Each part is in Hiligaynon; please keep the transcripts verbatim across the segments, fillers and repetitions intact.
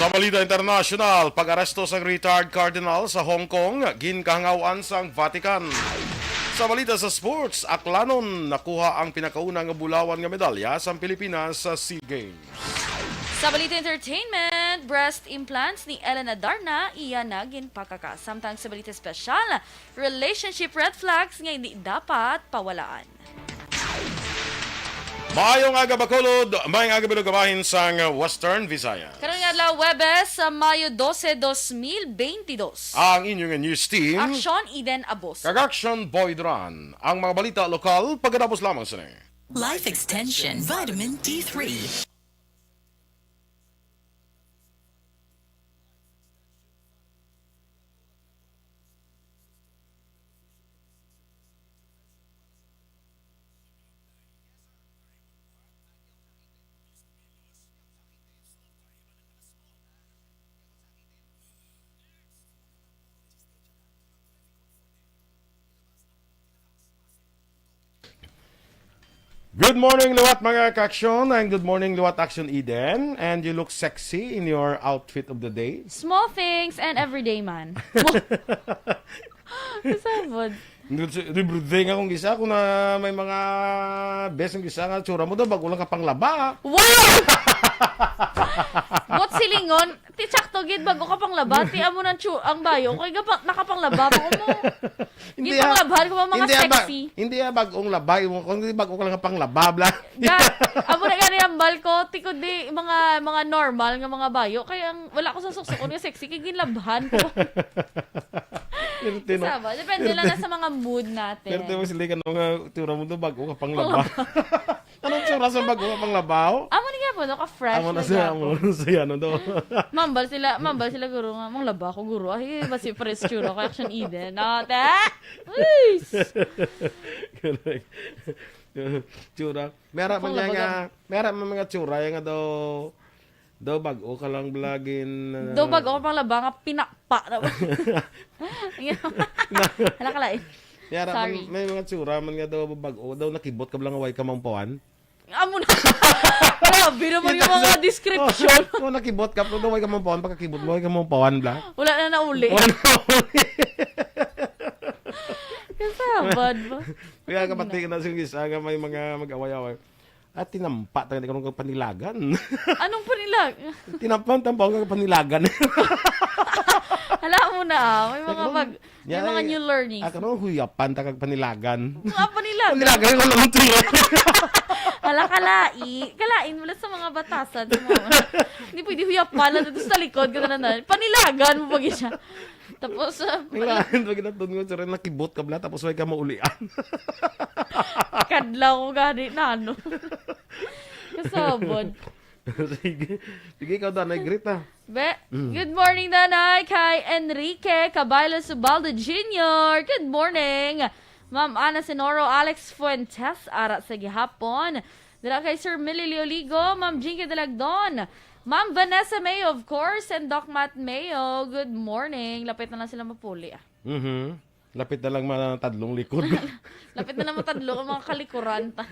Sa balita internasyonal, pag-aresto sang retired cardinal sa Hong Kong, ginkahangawan sang Vatican. Sa balita sa sports, Aklanon nakuha ang pinakauna nga bulawan nga medalya sang Pilipinas sa SEA Games. Sa balita entertainment, breast implants ni Ellen Adarna iya na ginpakaka. Samtang sa balita special, relationship red flags nga hindi dapat pawalaan. Maayong aga, Bacolod. Maayong aga, Bilog, kabahin sang Western Visayas. Karon nga adlaw, Huwebes, sa Mayo dose, dos mil benti dos. Ang inyong news team, Action Eden Abos. Kag Action Boy Duran. Ang mga balita lokal, pagkatapos lamang sini. Life Extension Vitamin D three. Good morning, liwat mga ka-aksyon, and good morning, liwat Action Eden. And you look sexy in your outfit of the day. Small things and everyday man. Kasabot. Everyday nga kung gisa, kung na may mga best ang gisa nga tsura mo daw, bago lang ka panglaba. Wow! But silingon, ti sakto gid, bago ka panglaba, ti amo nang tsu-, ang bayo, kay gapa-, nakapanglaba pa mo. Hindi, ah, gipanglabahan ko ba mga hindi, ah, ba-, sexy? Hindi, ah, bagong laba, yung, kung hindi bago ka lang panglaba, bla. Ga-, amo na gani ang bal ko, ti kundi mga, mga normal nga mga bayo, kay ang, wala ko sa suksukon nga sexy, kay ginlabhan ko. Swerte, no? Kasabot. Depende lang na sa mga mood natin. Pero mo sila ka nga tsura mo daw, bago ka panglaba. Anong tsura sa bago ka panglaba, oh? Amo ni nga po, no? Ka-fresh. Amo na na siya, gyapon. Amo na siya, ano daw? Mambal sila, mambal sila, guro nga, "Manglaba ko, guro. Ay, basi pares tsura ko, Action Eden." No, te? Uys! Correct. Tsura. Mera man Panglaba niya nga, ka. Mera man mga tsura, yung nga daw, daw bago ka lang vlogin, uh, daw bago ka panglaba nga pinakpa na ba? Hala ka lain. Mera man, sorry. May mga tsura man nga daw bago, daw nakibot ka lang way ka mangpawan. Amo na. Grabe naman yung mga description. Oh, oh, nakibot ka, pero way ka mangpawan, pagkakibot mo, way ka mangpawan, bla. Wala na nauli. Wala na nauli. Kasabad ba? Kaya kapatid na sa isa nga may mga mag-away-away. At tinampa tayo, di ka nung panilagan. Anong panilag-? Tinampa, tampa ko panilagan. Alam mo na, ah, may mga Ano? Pag-, may Yeah, mga eh, new learnings. Ah, kano huyapan ta kag panilagan? Mga panilagan. Panilagan ko lang ito, eh. Hala, kalai. Kalain mo lang sa mga batasan, sa mga, hindi pwede huyapan lang dito sa likod, gano'n na. Panilagan mo pag siya. Tapos, ah, Ang lain, pag natun mo, sir, nakibot ka bla, tapos way ka maulian. Kadlaw ko gani na, ano. Kasabod. Sige. Sige, ikaw, Danay, greet, ah. Be, Mm. Good morning, Danay, kay Enrique Cabaylo Subaldo Junior. Good morning. Ma'am Ana Senoro, Alex Fuentes, ara sa gihapon. Dira kay Sir Milly Leoligo, Ma'am Jinky Dalagdon, Ma'am Vanessa Mayo, of course, and Doc Matt Mayo. Good morning. Lapit na lang sila mapuli, ah. Mhm. Lapit na lang matadlong likod. Lapit na lang matadlong ang mga kalikuran ta.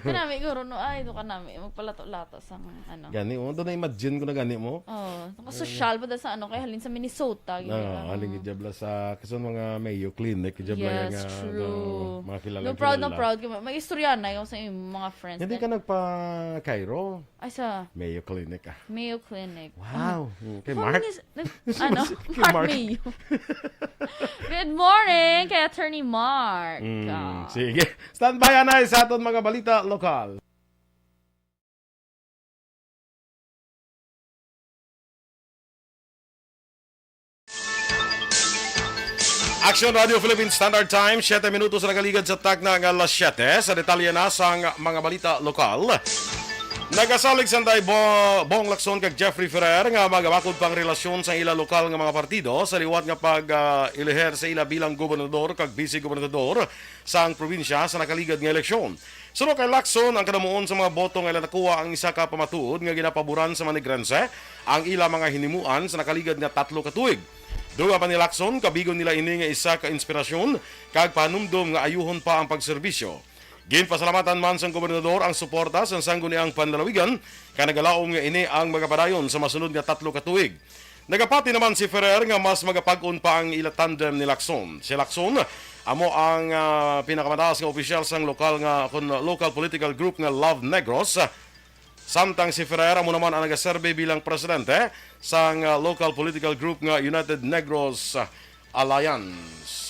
Kanami, guro, no, ay, do kanami, magpalato-lato sa mga, ano. Gani, oh, doon na-imagine ko na gani mo. Oh, nakasosyal pa dahil sa, ano, kay halin sa Minnesota, gini, Ah, ano. Halin gid jabla sa, kason mga Mayo Clinic, jabla Yes, nga, true. Ano, mga kilala, No, proud na kilala. Proud ka. May istorya na yung sa iyong mga friends Hindi na. Ka nagpa-Cairo? Ay, sa Mayo Clinic, ah. Mayo Clinic. Wow. Mm. Mm, kay Mark? Nag-, ano? Kay Mark Mark. Mayo. Good morning kay Attorney Mark. Mm, Ah. Sige. Standby, anay, sa aton mga balita lokal. Action Radio Philippine Standard Time, siyete minutos na nakaligad sa takna nga alas siyete. Sa detalye na sang mga balita lokal, nagasalig sanday Bo-, Bong Lacson kag Jeffrey Ferrer nga magabakod pang relasyon sa ila lokal nga mga partido sa liwat nga pag, ah, eleher sa ila bilang gobernador kag bise-gobernador sang probinsya sa nakaligad nga eleksyon. Suno kay Lacson, ang kadamuon sa mga boto nga ila nakuha ang isa ka pamatuod nga ginapaboran sa Manigrense ang ila mga hinimuan sa nakaligad nga tatlo ka tuig. Dugang pa ni Lacson, kabigon nila ini nga isa ka inspirasyon kag pahanumdom nga ayuhon pa ang pagserbisyo. Ginpasalamatan man sang gobernador ang suporta sang sangguniang panlalawigan, kag nagalaom nga ini ang magapadayon sa masunod nga tatlo ka tuig. Nagapati naman si Ferrer nga mas magapag-on pa ang ila tandem ni Lacson. Si Lacson amo ang, ah, pinakamataas nga opisyal sang lokal nga, kon local political group nga Love Negros. Samtang si Ferrer amo naman ang nagaserbe bilang presidente sang, ah, local political group nga United Negros, ah, Alliance.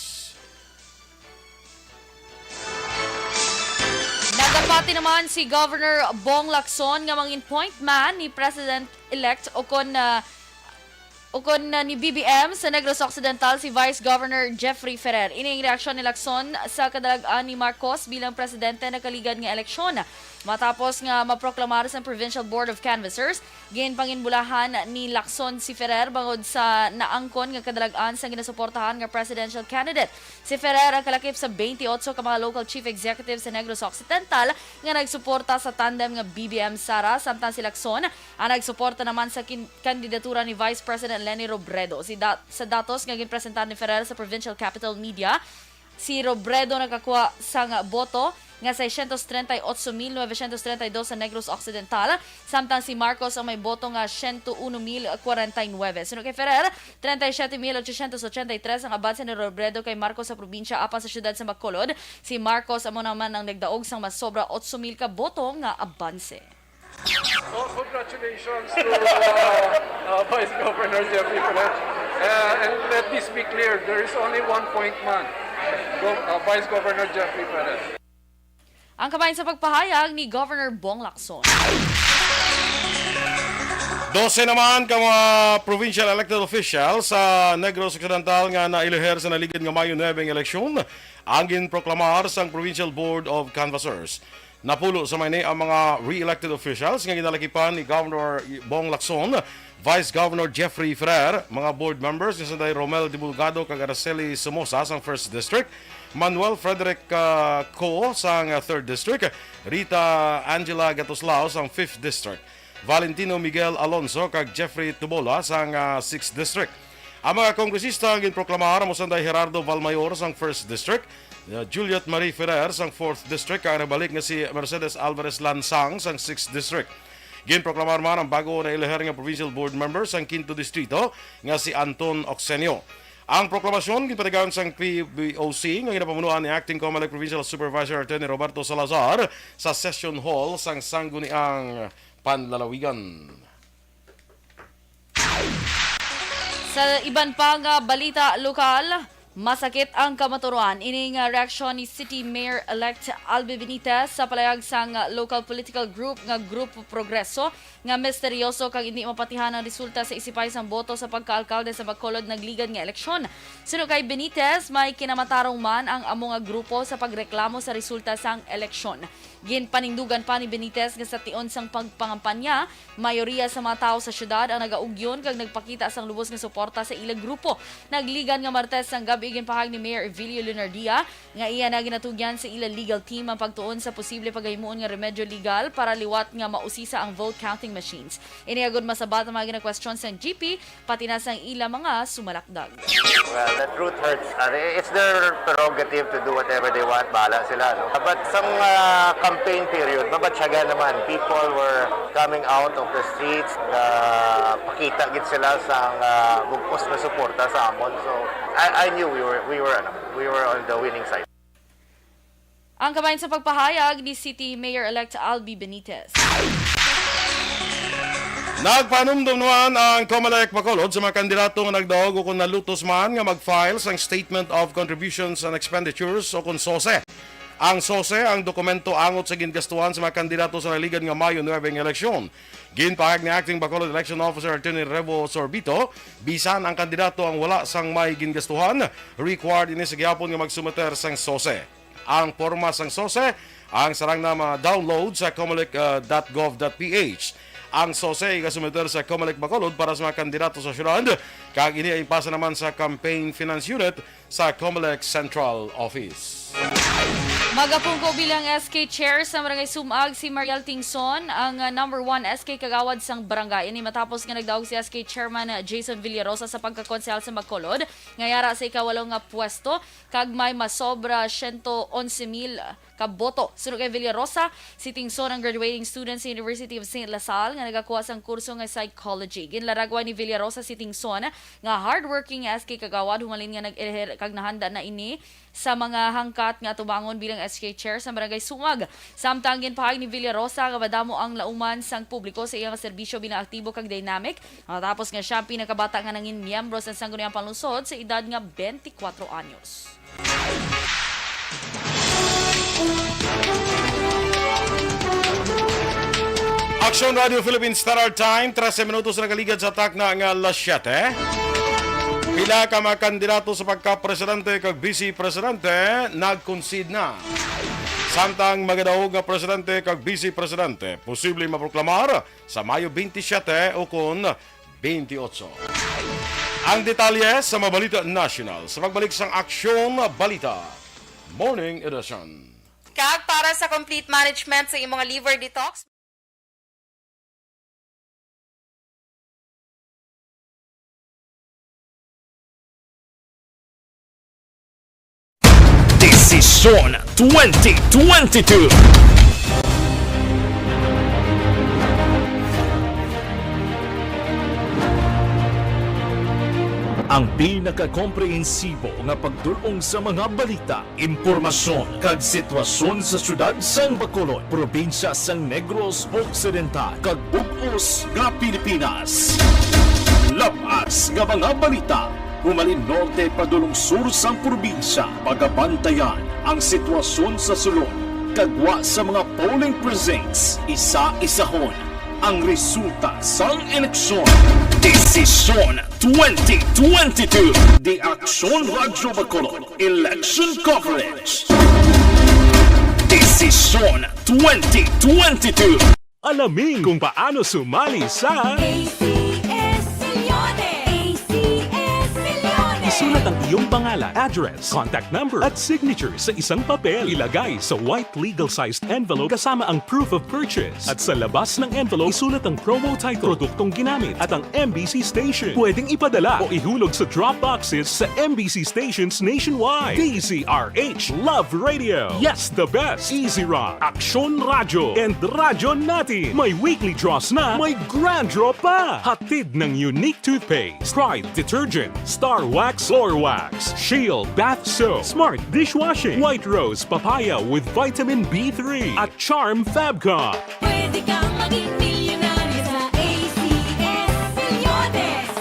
Nagapati naman si Governor Bong Lacson nga mangin point man ni President-elect o kon, ah, o kon, ah, ni B B M sa Negros Occidental si Vice Governor Jeffrey Ferrer. Ini ang reaksyon ni Lacson sa kadalag-an ni Marcos bilang presidente nakaligad nga eleksyon. Matapos nga maproklamar sa Provincial Board of Canvassers, ginpanginbulahan ni Lacson si Ferrer bangod sa naangkon nga kadalag-an sang ginasuportahan nga presidential candidate. Si Ferrer ang kalakip sa twenty-eight ka mga local chief executive sa Negros Occidental nga nagsuporta sa tandem nga B B M Sara, samtang si Lacson ang nagsuporta naman sa kin- kandidatura ni Vice President Leni Robredo. Si dat- sa datos nga ginpresentar ni Ferrer sa Provincial Capital Media, si Robredo nakakuha sang boto nga seiscientos treinta y ocho mil novecientos treinta y dos sa Negros Occidental, samtang si Marcos ang may boto nga ciento uno mil cuarenta y nueve. Suno kay Ferrer, treinta y siete mil ochocientos ochenta y tres ang abanse ni Robredo kay Marcos sa probinsya, apan sa siyudad sa Bacolod, si Marcos amo naman ang nagdaog sang mas sobra ocho mil ka boto nga abanse. Oh, congratulations to uh, uh, Vice Governor Jeffrey Perez. Uh, and let this be clear, there is only one point man, Gov- uh, Vice Governor Jeffrey Perez. Ang kabahin sa pagpahayag ni Governor Bong Lacson. Dose naman ka mga provincial elected officials sa Negros Occidental nga nailiher sa naligid nga Mayo nuebe nga eleksyon ang ginproklamar sang Provincial Board of Canvassers. Napulo sa may ni ang mga re-elected officials nga ginalakipan ni Governor Bong Lacson, Vice Governor Jeffrey Ferrer, mga board members ni Sanday Romel Dibulgado kag Araceli Somoza sang First District, Manuel Frederick, ah, Co sang, ah, Third District, Rita Angela Gatuslao sang Fifth District, Valentino Miguel Alonso kag Jeffrey Tubola sang, ah, Sixth District. Ang mga kongresista nga ginproklamar amo sanday Gerardo Valmayor sang First District, ah, Juliet Marie Ferrer sang Fourth District kag nabalik nga si Mercedes Alvarez Lansang sang Sixth District. Ginproklamar man ang bago na iliher nga Provincial Board Member sang Quinto Distrito nga si Anton Oxenio. Ang proklamasyon ginpatigayon sang P B O C nga ginapamunuan ni Acting Comelec Provincial Supervisor Attorney Roberto Salazar sa Session Hall sang Sangguniang Panlalawigan. Sa iban pa nga balita lokal, masakit ang kamatuoran. Ini nga reaksyon ni City Mayor-elect Albi Benitez sa palayag sang local political group nga Grupo Progreso nga misteryoso kag indi mapatihan ang resulta sa isipay sang boto sa pagkaalkalde sa Bacolod nagligad nga eleksyon. Suno kay Benitez, may kinamatarong man ang amo nga grupo sa pagreklamo sa resulta sang eleksyon. Ginpanindugan pa ni Benitez nga sa tion sang pagpangampanya, mayoriya sa mga tawo sa siyudad ang nagaugyon kag nagpakita sang lubos nga suporta sa ila grupo. Nagligad nga Martes sang gab-i, ginpahayag ni Mayor Evilio Leonardia nga iya na ginatugyan sa ila legal team ang pagtuon sa posible pagahimuon nga remedyo legal para liwat nga mausisa ang vote counting machines. Ini agud masabat ang mga ginakwestiyon sang G P, pati na sang ila mga sumalakdag. Well, the truth hurts. Uh, it's their prerogative to do whatever they want. Bahala sila, no? But sang uh, campaign period, mabatyagan naman. People were coming out of the streets. Uh, pakita gid sila sang uh, bugkos na suporta sa amon. So, I, I knew we were, we were, ano, we were on the winning side. Ang kabahin sa pagpahayag ni City Mayor-elect Albi Benitez. Nagpanumdum naman ang Comelec Bacolod sa mga kandidato nga nagdaog o kung nalutos man nga mag-file sang Statement of Contributions and Expenditures o kung sose. Ang sose ang dokumento angot sa gingastuhan sa mga kandidato sa naligad nga Mayo nuebe nga eleksyon. Ginpahayag ni Acting Bacolod Election Officer Attorney Revo Sorbito, bisan ang kandidato ang wala sang may gingastuhan, required ini sa gihapon nga magsumiter sang sose. Ang porma sang sose ang sarang na ma-download sa comelec dot gov dot ph. Ang sose igasumiter sa Comelec Bacolod para sa mga kandidato sa syudad, kag ini ay ipasa naman sa Campaign Finance Unit sa Comelec Central Office. Magapungko bilang S K Chair sa Barangay Sumag si Mariel Tingson, ang uh, number one S K kagawad sang barangay. Ini matapos nga nagdaog si S K Chairman uh, Jason Villarosa sa pagkakonsehal sa Bacolod, nga yara sa ikawalo nga pwesto, kag may masobra siyento onse mil boto. Sunod kay Villarosa, si Tingson ang graduating student sa University of Saint La Salle nga nagakuha sang kurso nga psychology. Ginlaragwan ni Villarosa si Tingson nga hardworking S K kagawad humalin nga nag-elher kag nahanda na ini sa mga hangkat nga atubangon bilang S K chair sa Barangay Sungag. Samtang ginpahayag ni Villarosa nga madamo ang lauman sang publiko sa iya nga serbisyo bilang aktibo kag dynamic, matapos nga siya ang pinakabata nga nangin miyembro sa Sangguniang Panlungsod sa edad nga twenty-four anyos. Aksyon Radio Philippines Star Time, trese minutos na kaligad sa takna nga alas siyete. Pila ka mga kandidato sa pagka-presidente kag vice presidente nag-concede na. Samtang magadaog nga presidente kag vice presidente posible maproklamar sa Mayo twenty-seven o kon twenty-eight. Ang detalye sa mga balita nasyonal sa pagbalik sang Aksyon Balita Morning Edition. Kag para sa complete management sa imong liver detox, Desisyon twenty twenty-two. Ang pinakakomprehensibo nga pagdul-ong sa mga balita, impormasyon, kag sitwasyon sa siyudad sang Bacolod, probinsya sang Negros Occidental, kag bug-os nga Pilipinas. Labas nga mga balita, humalin norte padulong sur sang probinsya, pagabantayan ang sitwasyon sa sulod, kag gwa sa mga polling precincts, isa-isahon ang resulta sang eleksyon. Desisyon twenty twenty-two. The Aksyon Radyo Bacolod Election Coverage. Desisyon twenty twenty-two. Alamin kung paano sumali sa A C S Millones. A C S Millones. Isulat ang iyong pangalan, address, contact number, at signature sa isang papel. Ilagay sa white legal-sized envelope kasama ang proof of purchase. At sa labas ng envelope, isulat ang promo title, produktong ginamit, at ang M B C station. Pwedeng ipadala o ihulog sa drop boxes sa M B C stations nationwide. D Z R H Love Radio. Yes, the best. Easy Rock, Aksyon Radyo, and Radyo Natin. May weekly draws na, may grand draw pa. Hatid ng Unique Toothpaste, Pride Detergent, Star Wax, Floor Wax, Shield Bath Soap, Smart Dishwashing, White Rose Papaya with Vitamin B three, at Charm Fab Cup. Pwede kang maging milyonaryo sa A C S Millones.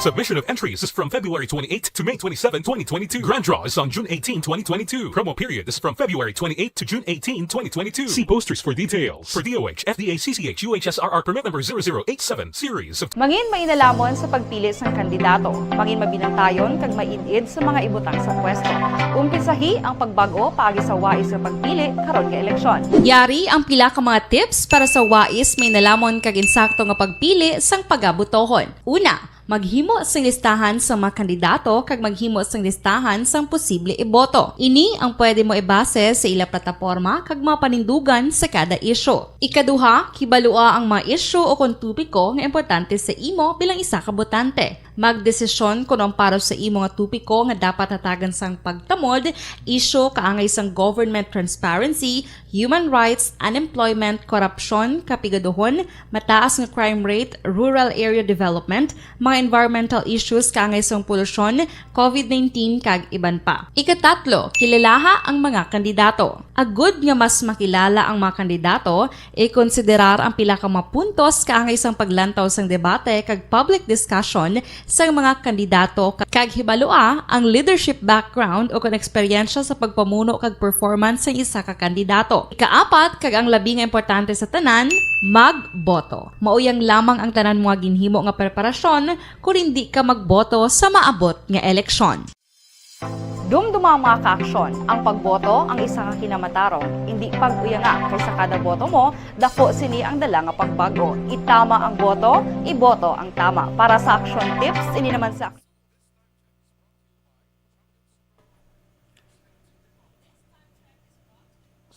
Submission of entries is from February twenty-eighth to May twenty-seven, twenty twenty-two. Grand draw is on June eighteen, twenty twenty-two. Promo period is from February twenty-eighth to June eighteen, twenty twenty-two. See posters for details. For D O H, F D A, C C H, U H S R R permit number zero zero eight seven, series of Mangin mainalhamon sa pagpili sang kandidato. Mangin mabinantayon kag maid-id sa mga ibutang sa pwesto. Umpisahi ang pagbag-o paagi sa wais nga pagpili karon nga eleksyon. Yari ang pila ka mga tips para sa wais, mainalhamon kag insakto nga pagpili sang pagabotohon. Una, maghimo sing listahan sa mga kandidato kag maghimo sing listahan sang posible iboto. Ini ang pwede mo ibase sa ila plataporma kag mga panindugan sa kada isyu. Ikaduha, kibalua ang mga isyu o kon topiko nga importante sa imo bilang isa ka botante. Magdesisyon kon ang para sa imo nga topiko nga dapat hatagan sang pagtamod, isyu kaangay sang government transparency, human rights, unemployment, korupsyon, kapigaduhon, mataas nga crime rate, rural area development, mga environmental issues kaangay sang polusyon, covid nineteen, kag iban pa. Ikatatlo, kilalaha ang mga kandidato. Agud nga mas makilala ang mga kandidato, ikonsiderar ang pila ka mga puntos kaangay sang paglantaw sang debate kag public discussion sang mga kandidato ka-, kag hibalua ang leadership background o kon eksperyensya sa pagpamuno kag performance sang isa ka kandidato. Ikaapat, kag ang labi nga importante sa tanan, magboto. Mauyang lamang ang tanan mo nga ginhimo nga preparasyon kon indi ka magboto sa maabot nga eleksyon. Dumduma ang mga kaaksyon. Ang pagboto ang isa ka kinamatarong. Indi pag-uyanga, kay sa kada boto mo, dako sini ang dala nga pagbag-o. Itama ang boto, iboto ang tama. Para sa action tips, ini naman sa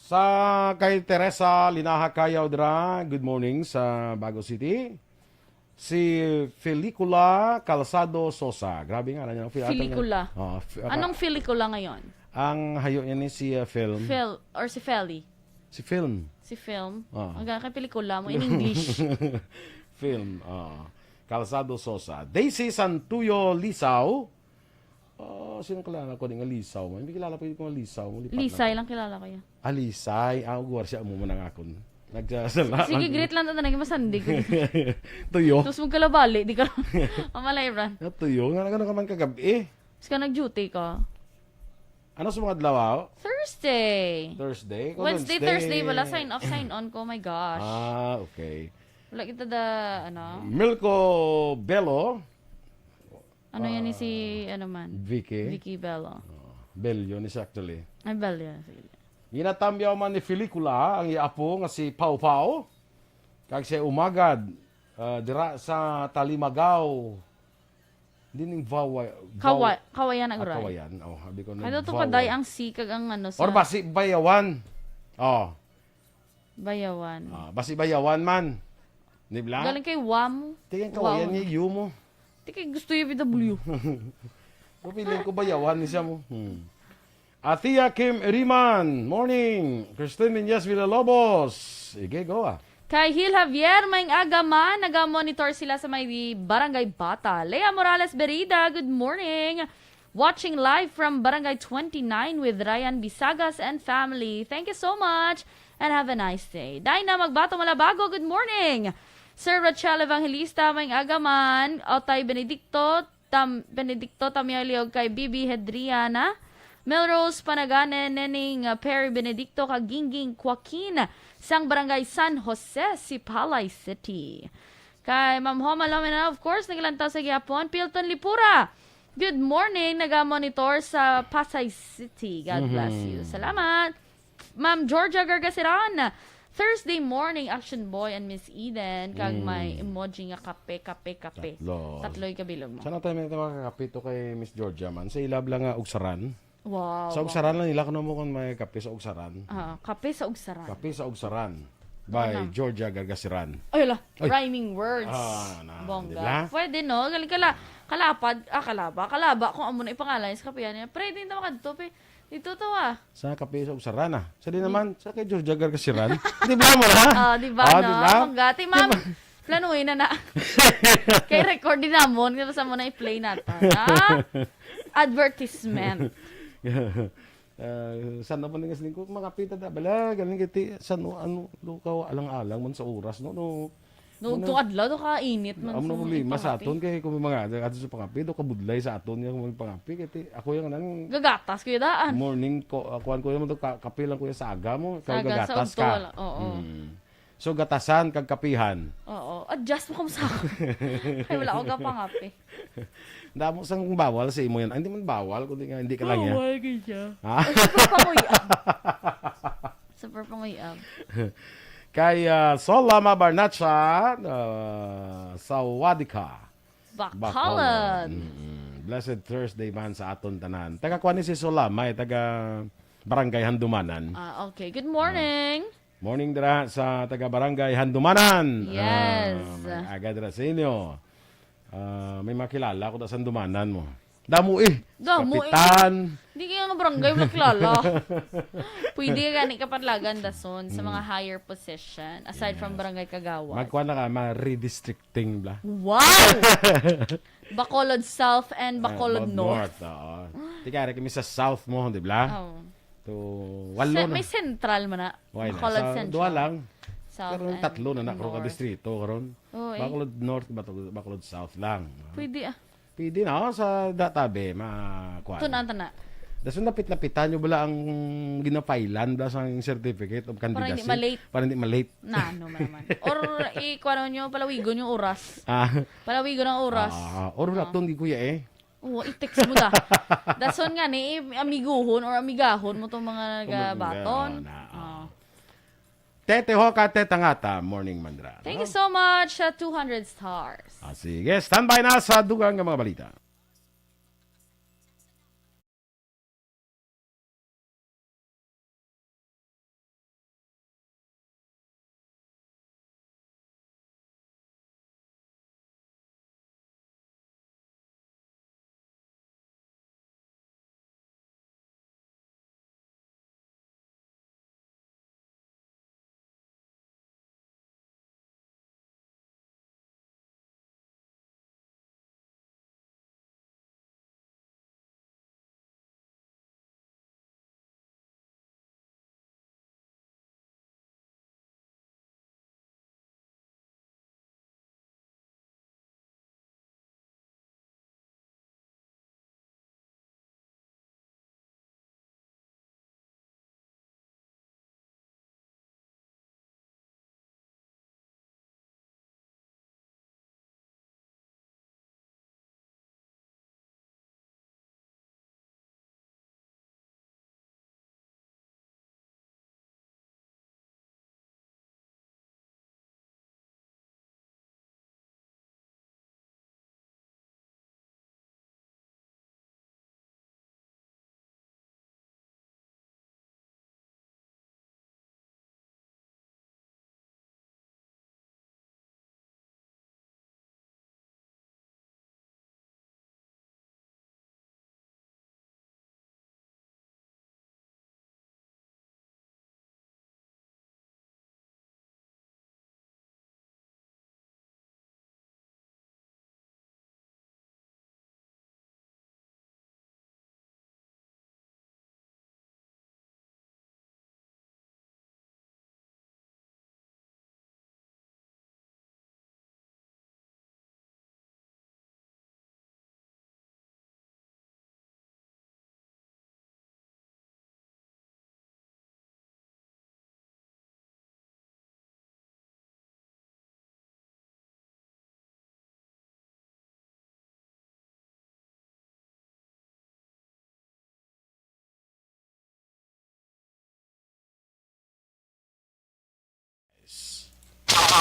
Sa kay Teresa Linaha Cayaw dira, good morning sa Bago City. Si Felicula Calzado Sosa. Grabe nga, ano, Felicula. Oh, fi-, Anong Felicula ngayon? Ang hayo niya ni si, ah, Film. Phil, or si Feli? Si Film. Si Film? Ah. Ang kay pelikula mo in English. Film, ah. Calzado Sosa. Daisy Santuyo Lisaw. Ah, sino kilala ko nga Lisaw? May kilala pa yun ko nga Lisaw. Lipat na Lisay ako. Lang kilala ko yan. Ah, Lisay. Ah, ugwar siya mo man ang akon. Nagsasala Sige, lang. Greet lang to na naging masandig. Tuyo. Tapos magkalabali, di ka lang. Mamalay, Ran. Ah, tuyo. Nga, nga naman kagabi eh. Tapos ka nag-duty ka? Ano sa mga adlaw, ah? Thursday. Thursday? Kung Wednesday, Wednesday. Thursday, wala sign off, sign on ko. Oh my gosh. Ah, okay. Wala kita da, ano? Milko Bello. Ano yan ni si, Ah, ano man? Vicky. Vicky Bello. Oh, Bello ni siya actually. Ay, Bello. Sige. Ginatambyaw man ni Felicula ang iya apo nga si Pau Pau. Kag siya umagad, ah, dira sa Talimagaw. Hindi ning Vaway-, Vaw-, Kaway-, Kawayan, ah, Agray. Kawayan. Oh, sabi ko, Ano to, nagvaway. Paday ang C kag ang ano sa Or basi Bayawan. Oh. Bayawan. Ah, basi Bayawan man. Di ba? Galing kay Wam. Tingin ka, Wow. Wayan niya, yu mo. Di kay gusto yung P W. Pero feeling ko Bayawan ni siya mo. Hmm. Atia Kim Riman, morning. Christine Menyes Villalobos. Sige, go ah. Kay Hil Javier, maayong aga man, naga-monitor sila sa may Barangay Bata. Lea Morales Berida, good morning. Watching live from Barangay twenty-nine with Ryan Bisagas and family. Thank you so much and have a nice day. Dina Magbato Malabago, good morning. Sir Rachel Evangelista, maayong aga man. Otay Benedicto, Tam-, Benedicto Tamialiog kay Bibi Hedriana, Melrose Panagane, Neneng, uh, Perry Benedicto, kag Gingging Joaquin, sang Barangay San Jose, Sipalay City. Kay Ma'am Homa Lomena, of course, naglantaw sa gihapon. Pilton Lipura, good morning, naga-monitor sa Pasay City. God bless you. Mhm. Salamat. Ma'am Georgia Gargaseran, Thursday morning, Action Boy and Miss Eden, kag Mm. may emoji nga kape, kape, kape. Tatlo. Tatloy kabilog mo. Sana tayo may mga kape to kay Miss Georgia man. Sa ilab lang nga Ugsaran. Wow, Sa wow. Ugsaran lang nila, kuno mo kung may kape sa Ugsaran. Ah, kape sa Ugsaran. Kape sa Ugsaran. By Ano? Georgia Gargaseran. Ay, ala, Ay. Rhyming words. Ah, na, Bongga. Di ba? Pwede, no? Galing kala, kalapad, ah, kalaba, kalaba, kung amo na ipangalan sa kapihan niya. Pwede na makadto, pe. Dito to, ah. Sa kape sa Ugsaran, ah. Sa di Di- naman, sa kay Georgia Gargaseran. Di ba mo na? Ah, di ba, Ah, no? di ba? Bongga. Ti, Di ma'am, ba? Planuhin na na. Kay record din namon, kaya sa mo na i-play nato, ha? Advertisement. Ah, san na pa ning lingkod? Mga pita da, bala, galing kiti, san, ano, lukaw, alang-alang man sa oras, no? No, No, Ano? to adlaw, to ka init man Ang sa problema sa pangape. aton, kay kung may mga, ato sa pangape, do kabudlay sa aton, yung may pangape, kay ti, ako yung nang Gagatas, kuya daan. morning ko, ah, kuwan ko yung ka-, kape lang, kuya, sa aga mo, ikaw Sa aga, sa gagatas udto, ka. wala. Oo. Mm. So, gatasan kag kapihan. Oo. Adjust mo kamo sa ako. Ay, wala akong kapangape. Damo sang bawal sa imo yan. Ah, hindi man bawal, kundi nga hindi ka lang yan. Bawal ka siya. Ha? Ay, super panguy-ab. Super panguy-ab. Kay, ah, Solama Barnacha, ah, Sawadika. Bacolod. Bacolod. Mm-mm. Blessed Thursday man sa aton tanan. Taga kuan ni si Solama, eh, taga Barangay Handumanan. Ah, okay. Good morning. Morning dira sa taga Barangay Handumanan. Yes. Ah, may aga dira sa inyo. Ah, may makilala ko da sa Handumanan mo. Damo eh. Damo eh. Kapitan. Di kaya nga barangay mo kilala. Pwede gani ka padlagan dason sa mga Mm. higher position aside from Yes. barangay kagawad. Magkuha na ka, ma-redistricting, bla. Wow! Bacolod South and Ah, Bacolod Bo-, North. North, oo. Tika, ari kami sa South mo, di bla? Oo. To, walo Se-, na. may central man na. Why na? Bacolod Sa Central. duha lang. South Karon and tatlo na na, karon ka North. distrito, karon. Oo, eh. Bacolod North, Bacolod, Bacolod South lang. Pwede, ah. Pwede na, oh, sa databe, ma-, kuan. Tuna, tuna. Dason lapit-lapitan nyo bala ang ginapailan, bala sa certificate of Para hindi candidacy. ma-late. Para hindi ma-late. Na, ano man naman. Or, i-, kuan nyo, palawigon yung oras. Ah. Palawigon ang oras. Ah, or Ah. laton, di kuya eh. Oo, i-text mo da. Dason nga ni, amiguhon or amigahon mo tong mga Kung mag-, nagabaton. na, ah. Ah. Tete Hoka, Teta Ngata, morning man dira, Thank no? you so much sa two hundred stars. Ah, sige, standby na sa dugang nga mga balita.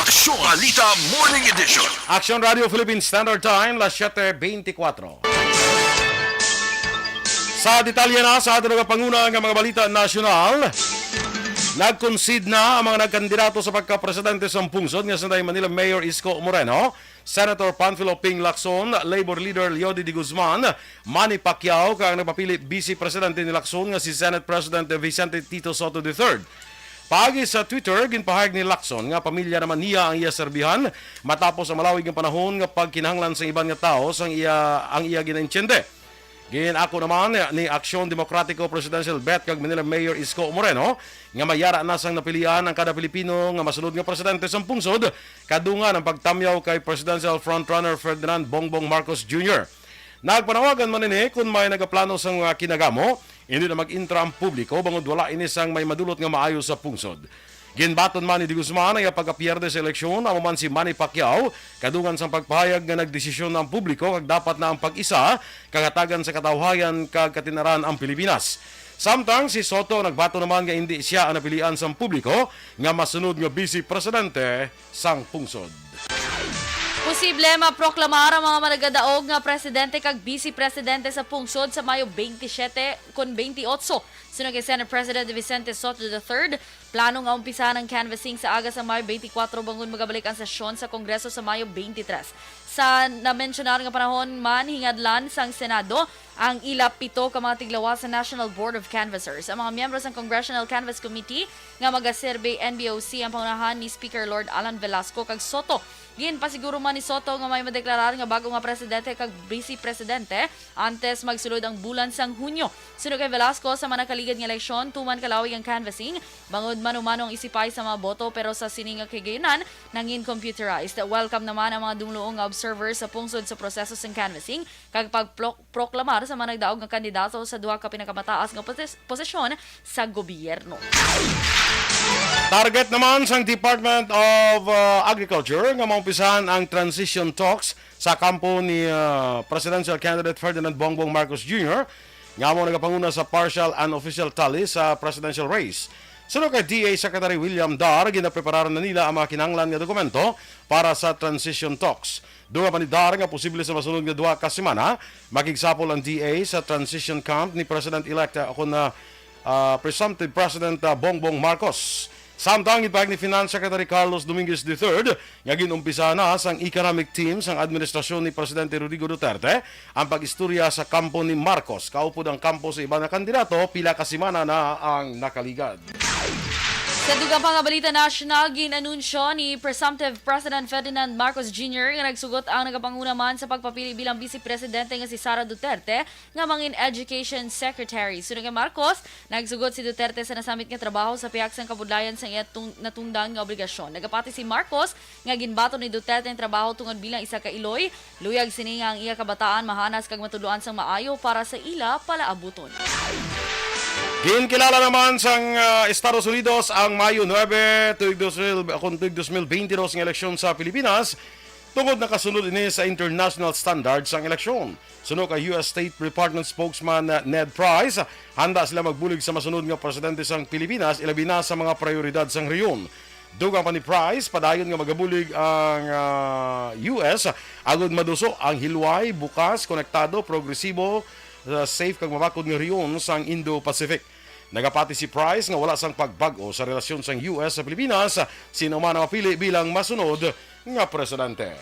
Aksyon Balita Morning Edition. Aksyon Radio Philippine Standard Time, las siete veinticuatro. Sa detalye na sa aton nagapanguna nga mga balita nasyonal, nag-concede na ang mga nagkandidato sa pagkapresidente sa pungsod nga si Manila Mayor Isko Moreno, Senator Panfilo Ping Lacson, Labor Leader Leody De Guzman, Manny Pacquiao, kag ang nagpapili Vice Presidente ni Lacson nga si Senate President Vicente Tito Sotto the third. Paagi sa Twitter, ginpahayag ni Lacson nga pamilya naman niya ang iya serbihan matapos ang malawig nga panahon nga pagkinahanglan sang iban nga tawo sang iya ang iya ginaintiende. Gin-ako naman ni Aksyon Demokratiko Presidential Bet kag Manila Mayor Isko Moreno nga mayara na sang napilian ang kada Pilipino nga masunod nga presidente sang pungsod, kadungan ang pagtamyaw kay presidential frontrunner Ferdinand Bongbong Marcos Junior. Nagpanawagan man ini kon may nagaplano sang mga kinagamo, hindi na mag-intra ang publiko bangod wala ini sang may madulot nga maayo sa pungsod. Ginbaton man ni De Guzman ang iya pagkapierde sa eleksyon, amo man si Manny Pacquiao, kadungan sang pagpahayag nga nagdesisyon na ang publiko kag dapat na ang pag-isa kag hatagan sa katawhayan kag katinaran ang Pilipinas. Samtang si Sotto nagbaton naman nga indi siya ang napilian sang publiko nga masunod nga Vice Presidente sang pungsod. Posible maproklamar ang mga managadaog nga presidente kag vice presidente sa pungsod sa Mayo twenty-seven kon twenty-eight. Suno kay Senate President Vicente Sotto the third, plano nga umpisahan ang canvassing sa aga sa Mayo twenty-four bangod magabalik ang sesyon sa Kongreso sa Mayo twenty-three. Sa namensyonar nga panahon man, hingadlan sang Senado ang ila pito ka mga tiglawas sa National Board of Canvassers. Ang mga miyembro sang Congressional Canvass Committee nga magaserbi N B O C ang pangunahan ni Speaker Lord Alan Velasco kag Sotto. Ginpasiguro man ni Sotto nga may madeklarar nga bago nga presidente kag vice presidente antes magsulod ang bulan sang Hunyo. Suno kay Velasco, sa manakaligad nga eleksyon, tuman kalawig ang canvassing, bangod mano-mano ang isipay sa mga boto, pero sa sini nga kahigayunan, nangin computerized. Welcome naman ang mga dumluong nga observers sa pungsod sa proseso sang canvassing kag pagproklamar sa mga nagdaog nga kandidato sa duha ka pinakamataas nga poses- posisyon sa gobyerno. Target naman sang Department of, uh, Agriculture nga maumpisahan ang transition talks sa kampo ni, uh, presidential candidate Ferdinand Bongbong Marcos Junior nga amo nagapanguna sa partial and official tally sa presidential race. Suno kay D A Secretary William Dar, ginaprepararan na nila ang mga kinahanglan nga dokumento para sa transition talks. Dugang pa ni Dar nga posible sa masunod nga duha ka semana, makigsapol ang D A sa transition camp ni President-elect, uh, kon, uh, uh, presumptive President, uh, Bongbong Marcos. Samtang ginpahayag ni Finance Secretary Carlos Dominguez the third nga gin-umpisa na sang economic team sang administrasyon ni Presidente Rodrigo Duterte ang pag-istorya sa kampo ni Marcos. Kaupod ang kampo sa iban nga kandidato, pila ka semana na ang nakaligad. Sa dugang pa nga balita nasyonal, gin-anunsyo ni presumptive President Ferdinand Marcos Junior nga nagsugot ang nagapanguna man sa pagpapili bilang Vice Presidente nga si Sara Duterte nga mangin Education Secretary. Suno kay Marcos, nagsugot si Duterte sa nasamit nga trabaho sa pihak sang kabudlayan sang iya tung- natungdan nga obligasyon. Nagapati si Marcos nga ginbaton ni Duterte ang trabaho tungod bilang isa ka iloy. Luyag sini nga ang iya kabataan mahanas kag matudloan sang maayo para sa ila palaabuton. Ginkilala naman sang, ah, Estados Unidos ang Mayo nuebe, tuig dos mil, kun tuig dos mil twenty-two nga eleksyon sa Pilipinas, tungod nakasunod ini sa international standard sang eleksyon. Suno kay U S State Department spokesman, ah, Ned Price, handa sila magbulig sa masunod nga presidente sang Pilipinas, ilabi na sa mga prioridad sang rehiyon. Dugang pa ni Price, padayon nga magabulig ang, ah, U S agud maduso ang hilway, bukas, konektado, progresibo, ah, safe kag mabakod nga rehiyon sang Indo-Pacific. Nagapati si Price nga wala sang pagbag-o sa relasyon sang U S sa Pilipinas, sino man ang mapili bilang masunod nga presidente.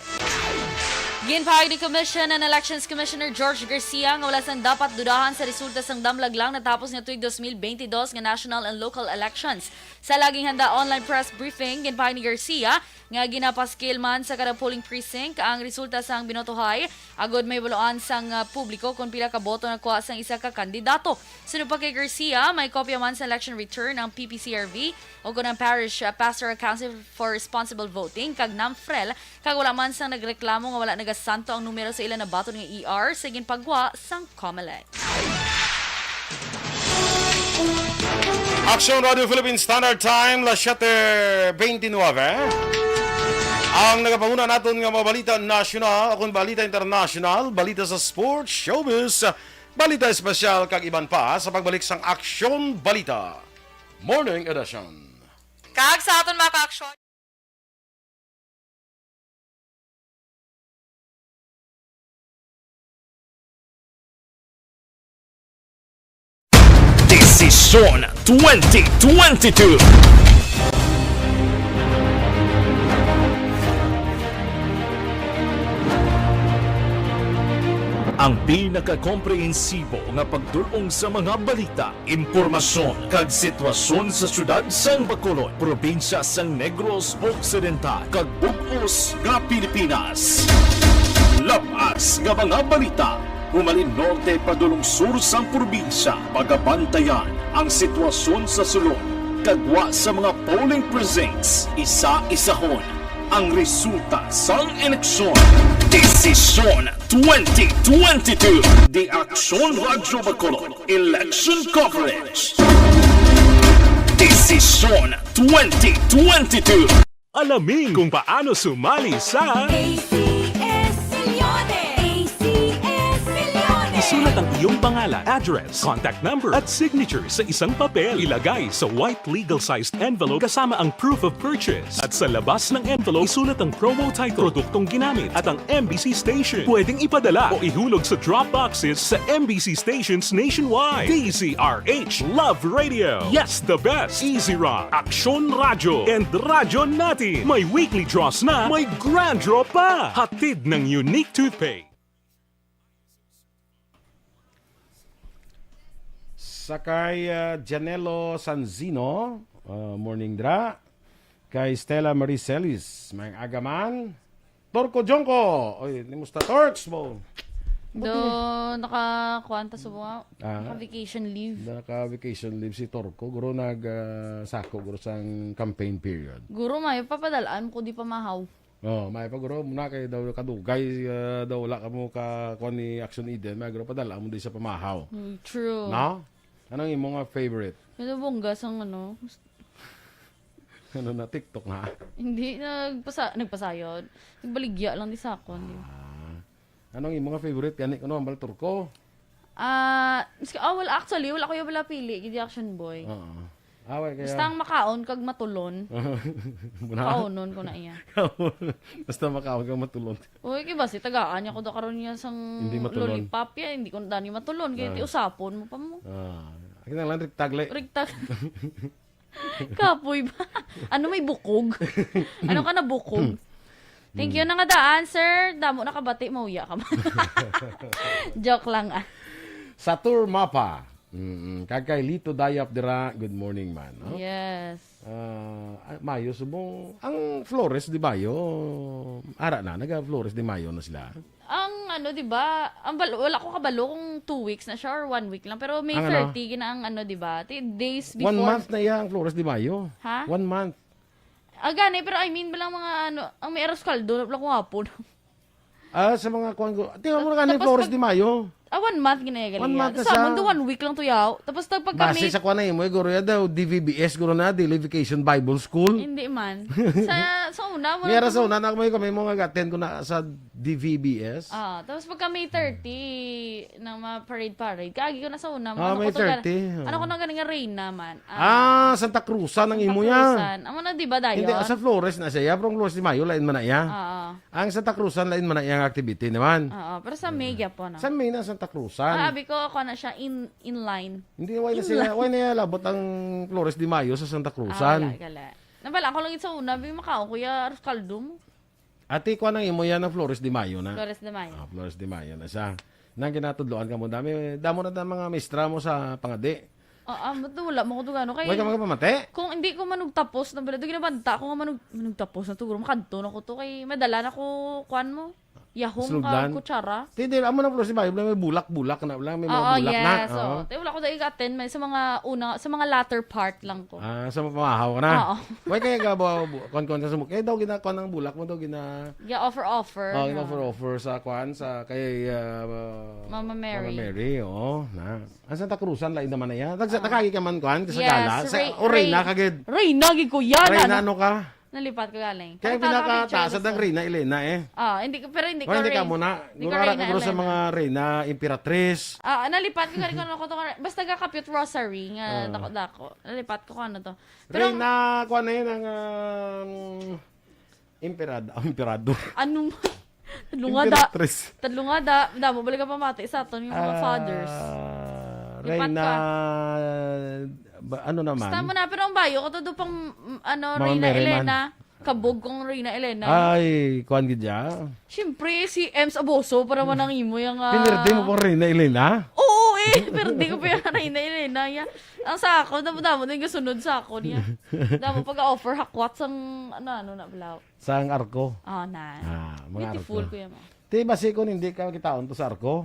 Ginpahayag ni Commission and Elections Commissioner George Garcia nga wala sang dapat dudahan sa resulta sang damlag lang natapos nga tuig dos mil twenty-two nga national and local elections. Sa Laging Handa online press briefing, ginpahayag ni Garcia nga ginapaskil man sa kada polling precinct ang resulta sang binotohay, agud mahibaluan sang, ah, publiko kon pila ka boto nakuha sang isa ka kandidato. Suno pa kay Garcia, may kopya man sa election return ang P P C R V o kon ang Parish, ah, Pastoral Council for Responsible Voting kag NAMFREL, kag wala man sang nagreklamo nga wala nagasanto ang numero sa ila nabaton nga E R sa ginpagwa sang COMELEC. Aksyon Radio Philippine Standard Time, las siete veintinueve. Ang nagapanguna naton nga mga balita nasyonal, akon balita internasyonal, balita sa sports, showbiz, balita espesyal, kag iban pa sa pagbalik sang Aksyon Balita Morning Edition. Kag sa aton mga ka-aksyon, Desisyon twenty twenty-two. Ang pinakakomprehensibo nga pagdul-ong sa mga balita, impormasyon, kag sitwasyon sa siyudad sang Bacolod, probinsya sang Negros Occidental, kag bug-os nga Pilipinas. Lab-as nga mga balita, humalin norte padulong sur sang probinsya, pagabantayan ang sitwasyon sa sulod, kag gwa sa mga polling precincts, isa-isahon ang resulta sang eleksyon. Desisyon twenty twenty-two. The Aksyon Radyo Bacolod Election Coverage. Desisyon twenty twenty-two. Alamin kung paano sumali sa A C S Millones! A C S Millones! Isulat ang iyong pangalan, address, contact number, at signature sa isang papel. Ilagay sa white legal-sized envelope kasama ang proof of purchase. At sa labas ng envelope, isulat ang promo title, produktong ginamit, at ang M B C station. Pwedeng ipadala o ihulog sa drop boxes sa M B C stations nationwide. D Z R H Love Radio. Yes, the best. Easy Rock, Aksyon Radyo, and Radyo Natin. May weekly draws na, may grand draw pa. Hatid ng Unique Toothpaste. Sa kay ah, Janelo Sanzino, ah, morning dra. Kay Stella Marie Celis, may agaman. Torco Jongco, oy, nimusta Torks mo? Do, naka, kuwan ta subong nga, Ah. naka vacation leave. Naka vacation leave si Torco, guro nag ah, sako guro sang campaign period. Guro, may papadalaan ko di pamahaw. Oh, may pa guro muna kay daw kadugay ah, daw wala kamo ka kuan ni Action Eden, may guro padala mo di sa pamahaw. Mm, true. No? Anong imo nga favorite? Ano bongga sang ano? Ano na TikTok na? Hindi, nagpasa nagpasayod. Nagbaligya lang di sa akon. Di. Ah. Anong imo nga favorite gani kuno ang Balturco? Ah, miski- ah, well, actually, wala ko yung wala pili, gidi action boy. Oo. Away kaya. Basta ang makaon kag matulon, Muna. Kaonon ko na iya. Basta makaon kag matulon. Uy, kay basi tagaan niya ko do karon niya sang Hindi matulon. Lollipop ya, hindi ko na dani matulon kay Ah. ti usapon mo pa mo. Ah, akin na lang tagle. Rigtag. Kapoy ba? Ano may bukog? Ano ka na bukog? Thank you na nga daan, sir. Damo na kabati, mauya ka man. Joke lang ah. Sa tour mapa. Mm, kag kay Lito Dayap dira, good morning man. No? Yes. Ah, ah, Mayo subong ang Flores de Mayo. Ara na, naga Flores de Mayo na sila. Ang ano, di ba? Ang bal- wala ko kabalo kung two weeks na siya or one week lang. Pero May Ang ano? thirty, gina ang ano, di ba? Ti- Days before. One month na iya ang Flores de Mayo. Ha? One month. Ah, gani, pero I mean, balang mga ano, ang may arroz caldo, wala ko hapon. Ah, sa mga kuan ko. Tingnan mo na gani Tapos Flores pag- de Mayo. Ah, one month gina gali. One month na Sa siya. mundo, one week lang to yaw. Tapos tag pagka Base May, sa kuan na imo, guro ya daw, D V B S, guro na, Daily Vacation Bible School. hindi man. Sa sa una mo May ara sa una na ako may kami mo nga attend ko na sa D V B S. Ah, tapos pagka May thirty, nang mga parade-parade, kaagi ko na sa una, Ah, ano May ko to gana- thirty, oh. Ano ko na ganing nga Reyna man? Ah, Santa Cruzan ang imo ya. Cruzan. Amo na, di ba, dayon? Hindi, sa Flores na siya, pero ang Flores de Mayo, lain man na iya. Oo. Ang Santa Cruzan, lain man na iya ang activity naman. Oo, pero sa May gyapon, no? Sa May na Santa Cruzan. Ah, abi ko, ako na siya in inline. Hindi, why na siya, why na iya labot ang Flores de Mayo sa Santa Cruzan? Ah, wala, wala. Nabala ko lang sa una, bi makaon ko ya arroz caldo mo. Ate, kuha nang imo yan ng Flores de Mayo na. Flores de Mayo. Ah, Flores de Mayo na siya. Nang ginatudloan ka mo, dami, damo na ang mga mistra mo sa pangadi. Ah, ah, ba't wala mo ko to gano? Kay, Huwag ka magpamati? Kung hindi ko manugtapos na bala, doon ginabanta ko nga manug, manugtapos na to. Guro, makanto na ko to. Kay madala na ko, kuan mo, yahong Sulugdan? ka kutsara. Hindi, amo ng Flores de Mayo, may bulak-bulak na, wala, may mga Oo, bulak na. yes. Oo. Tayo wala ko dahil attend, may sa mga una, sa mga latter part lang ko. Ah, sa mapahaw ka na. Oo. Huwag kayo gaba, bu- kuwan-kuwan ka sa muk-, eh, daw ginakuha ng bulak mo, daw gina, Yeah, offer, offer. Oh, no? Offer, offer sa kwan, sa kay uh, Mama Mary. Mama Mary, oo. Na. Ang Santa Cruzan, lain naman na yan. Nagsa, Ah. Nakagi ka man kwan, sa Yes, gala. Sa, Rey- o Reyna, Rey- kagid. Reyna, gid ko yan. Reyna, ano? ano ka? Nalipat ko galing. Kaya Pakita ko ang pinakataas picture sa ko. Reyna, Elena eh. Ah, hindi ko, pero hindi ko Wala, hindi Rey- ka muna. hindi ko Guro Reyna, ka guro sa Elena. mga Reyna, Imperatriz. Ah, nalipat ko galing ko ano ko to. Basta ka Kapit Rosary nga Ah. dako-dako. Nalipat ko kung ano to. Pero Reyna, kuan na yun, ang um, Imperad, oh, Emperador. ano man? Tadlo nga da. Imperatriz. Tadlo nga da. Damo balik ka pamati sa aton yung mga Ah, fathers. Lipat Reyna, ka. Ba, ano naman? Basta mo na, pero ang bayo ko to do pang, mm, ano, Mama Reyna Merriman. Elena. Kabog kong Reyna Elena. Ay, kuwan gid ya. Siyempre, si Ems Aboso para man ang imo yung, ah, Pinirde mo pang Reyna Elena? Oo, eh. Pirdi ko pa yung Reyna Elena. Ya. Ang sa ako, damo-damo na yung gasunod sa ako niya. Damo pag-offer hakwat sang, ano, ano na, blaw. Sang arko. Oh, na. Ah, mga Beautiful, arko. Kuya mo. Ti, basi kung hindi ka kitaon to sa arko.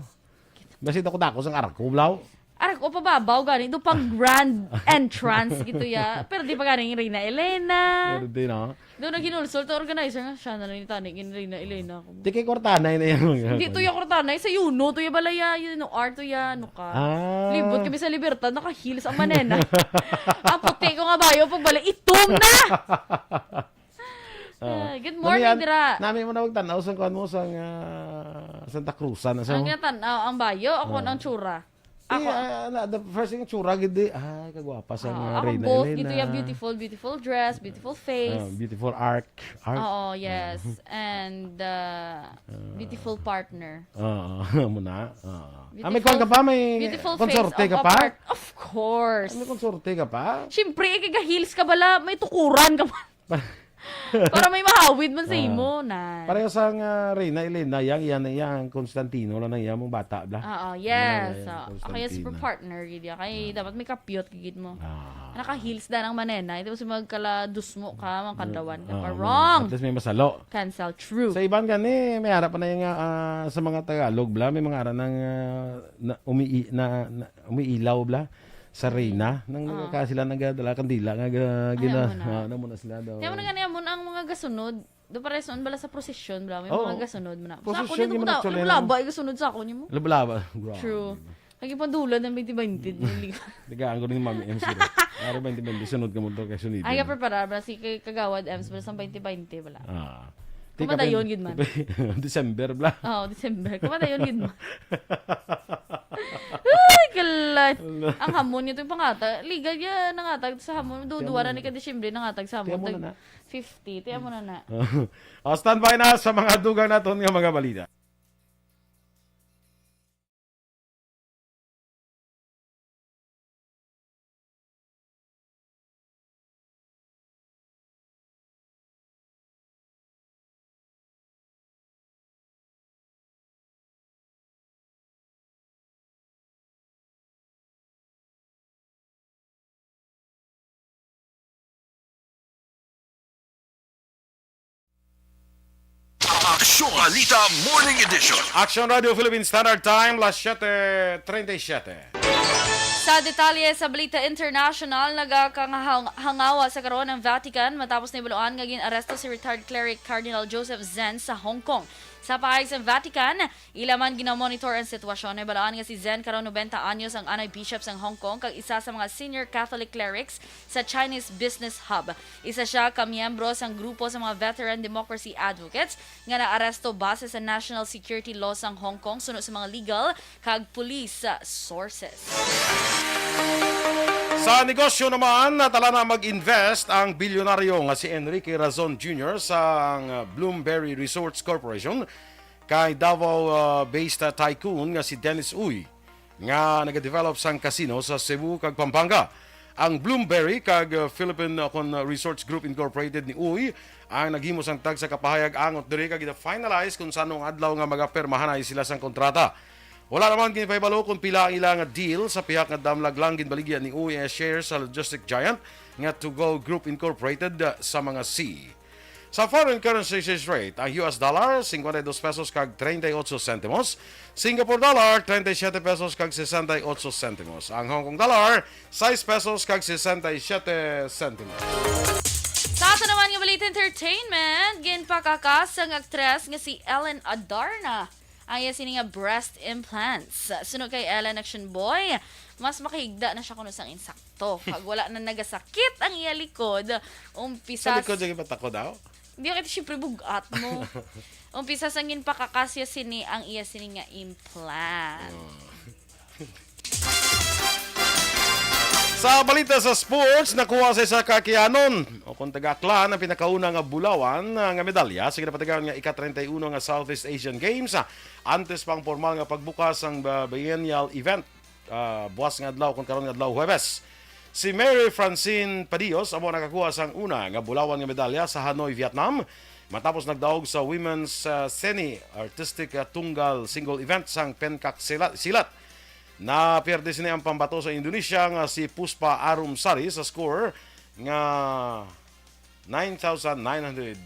Basi dako-dako sang arko, blaw. Arko pababaw, gani. Do pang grand entrance, gito ya. Pero di pa gani yung Reyna Elena. Pero di, no? Do na ginulsol to organizer nga, siya na lang yung tani, yung Reyna Elena. Di kay Cortana yun, yun. Hindi to ya Cortana, sa Yuno, to ya Balaya, yun, no, art to ya, ano ka. Ah. Libot kami sa Libertad, naka-heels ang manena. Ang puti ko nga bayo, pagbalik, itom na! Ah. Ah, good morning, Nami, dira. Nami mo na magtanaw sa kuwan mo sa, ah, Santa Cruz, ano, sa Ang gatan-, ah, ang bayo, ako Oh. ang tsura. Eh, Ako. Ah, na, the first thing, tsura gid di. Ay, kagwapa sa Ah, mga ako Reyna both, Elena. Dito yung beautiful, beautiful dress, beautiful face. Ah, beautiful arc. Arc. Oo, yes. And, uh, Ah. Beautiful partner. Oo, amo na. Oo. Ah, may Beautiful, kwan ka pa? May beautiful face konsorte of ka a pa? part. Of course. Ah, may konsorte ka pa? Siyempre, eh, kay ga-heels ka bala, may tukuran ka pa. Para may mahawid man sa Ah. imo, na. Pareho sa nga Reyna Elena, yang, yang, yang Constantino lang na yang mong bata, bla? Oo, Ano yes. lang, yang Oo. Ako yung Constantino. Super partner, gid ya. Kay Ah. dapat may kapyot, gid mo. Ah. Naka-heels da ng manena. Ito si magkala dusmo ka, mga kadawan ka Ah, pa. Wrong! At least may masalo. Cancel. True. Sa iban gani, may harap pa na yung, ah, sa mga Tagalog, bla, may mga aran ng, ah, na, umii-, na, na, umiilaw, bla, sa Mm. Reyna. Nang Ah. nagka sila nagadala kandila nga ga-, Ay, gina-, amo na. Ah, amo na sila daw. Kaya mo na gani, amo na ang mga gasunod. Do pares noon bala sa prosesyon, bala may Oo. mga gasunod mo na. Sa ako, Prosesyon dito yung mo mga daw, actually, laba, no? Ay gasunod sa ako, niyo mo? Laba-laba. Grabe. True. Lagi pa dulad ng twenty twenty. Hindi ko. Tagaan ko rin, Mami M C. Araw ba hindi sunod ka mo to kay sunod Ay, mo? Kaprepara, bala si kay Kagawad Ems, bala sa twenty twenty, bala. Ah. Kumadayon, Di ka gid man. December, bla. Oo, December. Kumadayon, gid man. Ay, kalay. Ala. Ang hamon niyo itong pangata. Liga niya, nangatag sa hamon. Duduwa na ni ka Disyembre, nangatag sa hamon. Tiyan mo na Tag na. fifty. Tiyan mo na na. Ah, standby na sa mga dugang naton nga mga balita. Aksyon Balita Morning Edition. Action Radio Philippine Standard Time, las siete treinta y siete. Sa detalye sa balita international, nagakahangawa sa karon ang Vatican matapos na ibaluan nga gin-aresto si retired cleric Cardinal Joseph Zen sa Hong Kong. Sa pahayag sa Vatican, ila man ginamonitor ang sitwasyon. Nabalaan nga si Zen, karon nobenta anyos, ang anay bishop sang Hong Kong kag isa sa mga senior Catholic clerics sa Chinese Business Hub. Isa siya ka miyembro sang grupo sa mga veteran democracy advocates nga naaresto base sa national security law sang Hong Kong, suno sa mga legal kag police sources. Sa negosyo naman, natala na mag-invest ang bilyonaryo nga si Enrique Razon Junior sa Bloomberry Resorts Corporation kay Davao, ah, based, ah, tycoon nga si Dennis Uy, nga nagadevelop sang casino sa Cebu kag Pampanga. Ang Bloomberry kag, ah, Philippine, ah, kon, ah, Resorts Group Incorporated ni Uy ang naghimo sang tagsa ka pahayag angot diri kag gina-finalize kung sa anong adlaw nga magapirmahanay sila sang kontrata. Wala naman ginpahibalo kung pila ang ila nga deal sa pihak nga damlag lang ginbaligya ni Uy ang shares sa logistic giant nga Tugo Group Incorporated, ah, sa mga C. Sa foreign currency exchange rate, ang U S dollar, cincuenta y dos pesos kag treinta y ocho centimos. Singapore dollar, treinta y siete pesos kag sesenta y ocho centimos. Ang Hong Kong dollar, sais pesos kag sesenta y siete centimos. Sa ato naman nga balita entertainment, ginpakakas ang aktres nga si Ellen Adarna ang iya sini nga breast implants. Suno kay Ellen Action Boy, mas makahigda na siya kuno sang insakto. Kag wala na nagasakit ang iya likod. Umpisa Sa likod s-, lagi patako daw? Di ka, siyempre, bugat mo. Umpisa sang ginpakakas ya sini ang iya sini nga implant. Oh. Sa balita sa sports, nakuha sa isa ka Akeanon o kung taga-Aklan ang pinakauna nga bulawan, ah, nga medalya sa ginapatigayon nga ika-treinta y uno nga Southeast Asian Games, ah, antes pa ang pormal nga pagbukas sang, ah, biennial event. ah, buwas nga adlaw, kon karon nga adlaw, Huwebes. Si Mary Francine Padillos amo nakakuha sang una nga bulawan nga medalya sa Hanoi, Vietnam, matapos nagdaog sa women's, ah, semi artistic, ah, tunggal single event sang pencak sila-, silat. Napierde sini ang pambato sa Indonesia nga si Puspa Arumsari sa score nga nine thousand nine hundred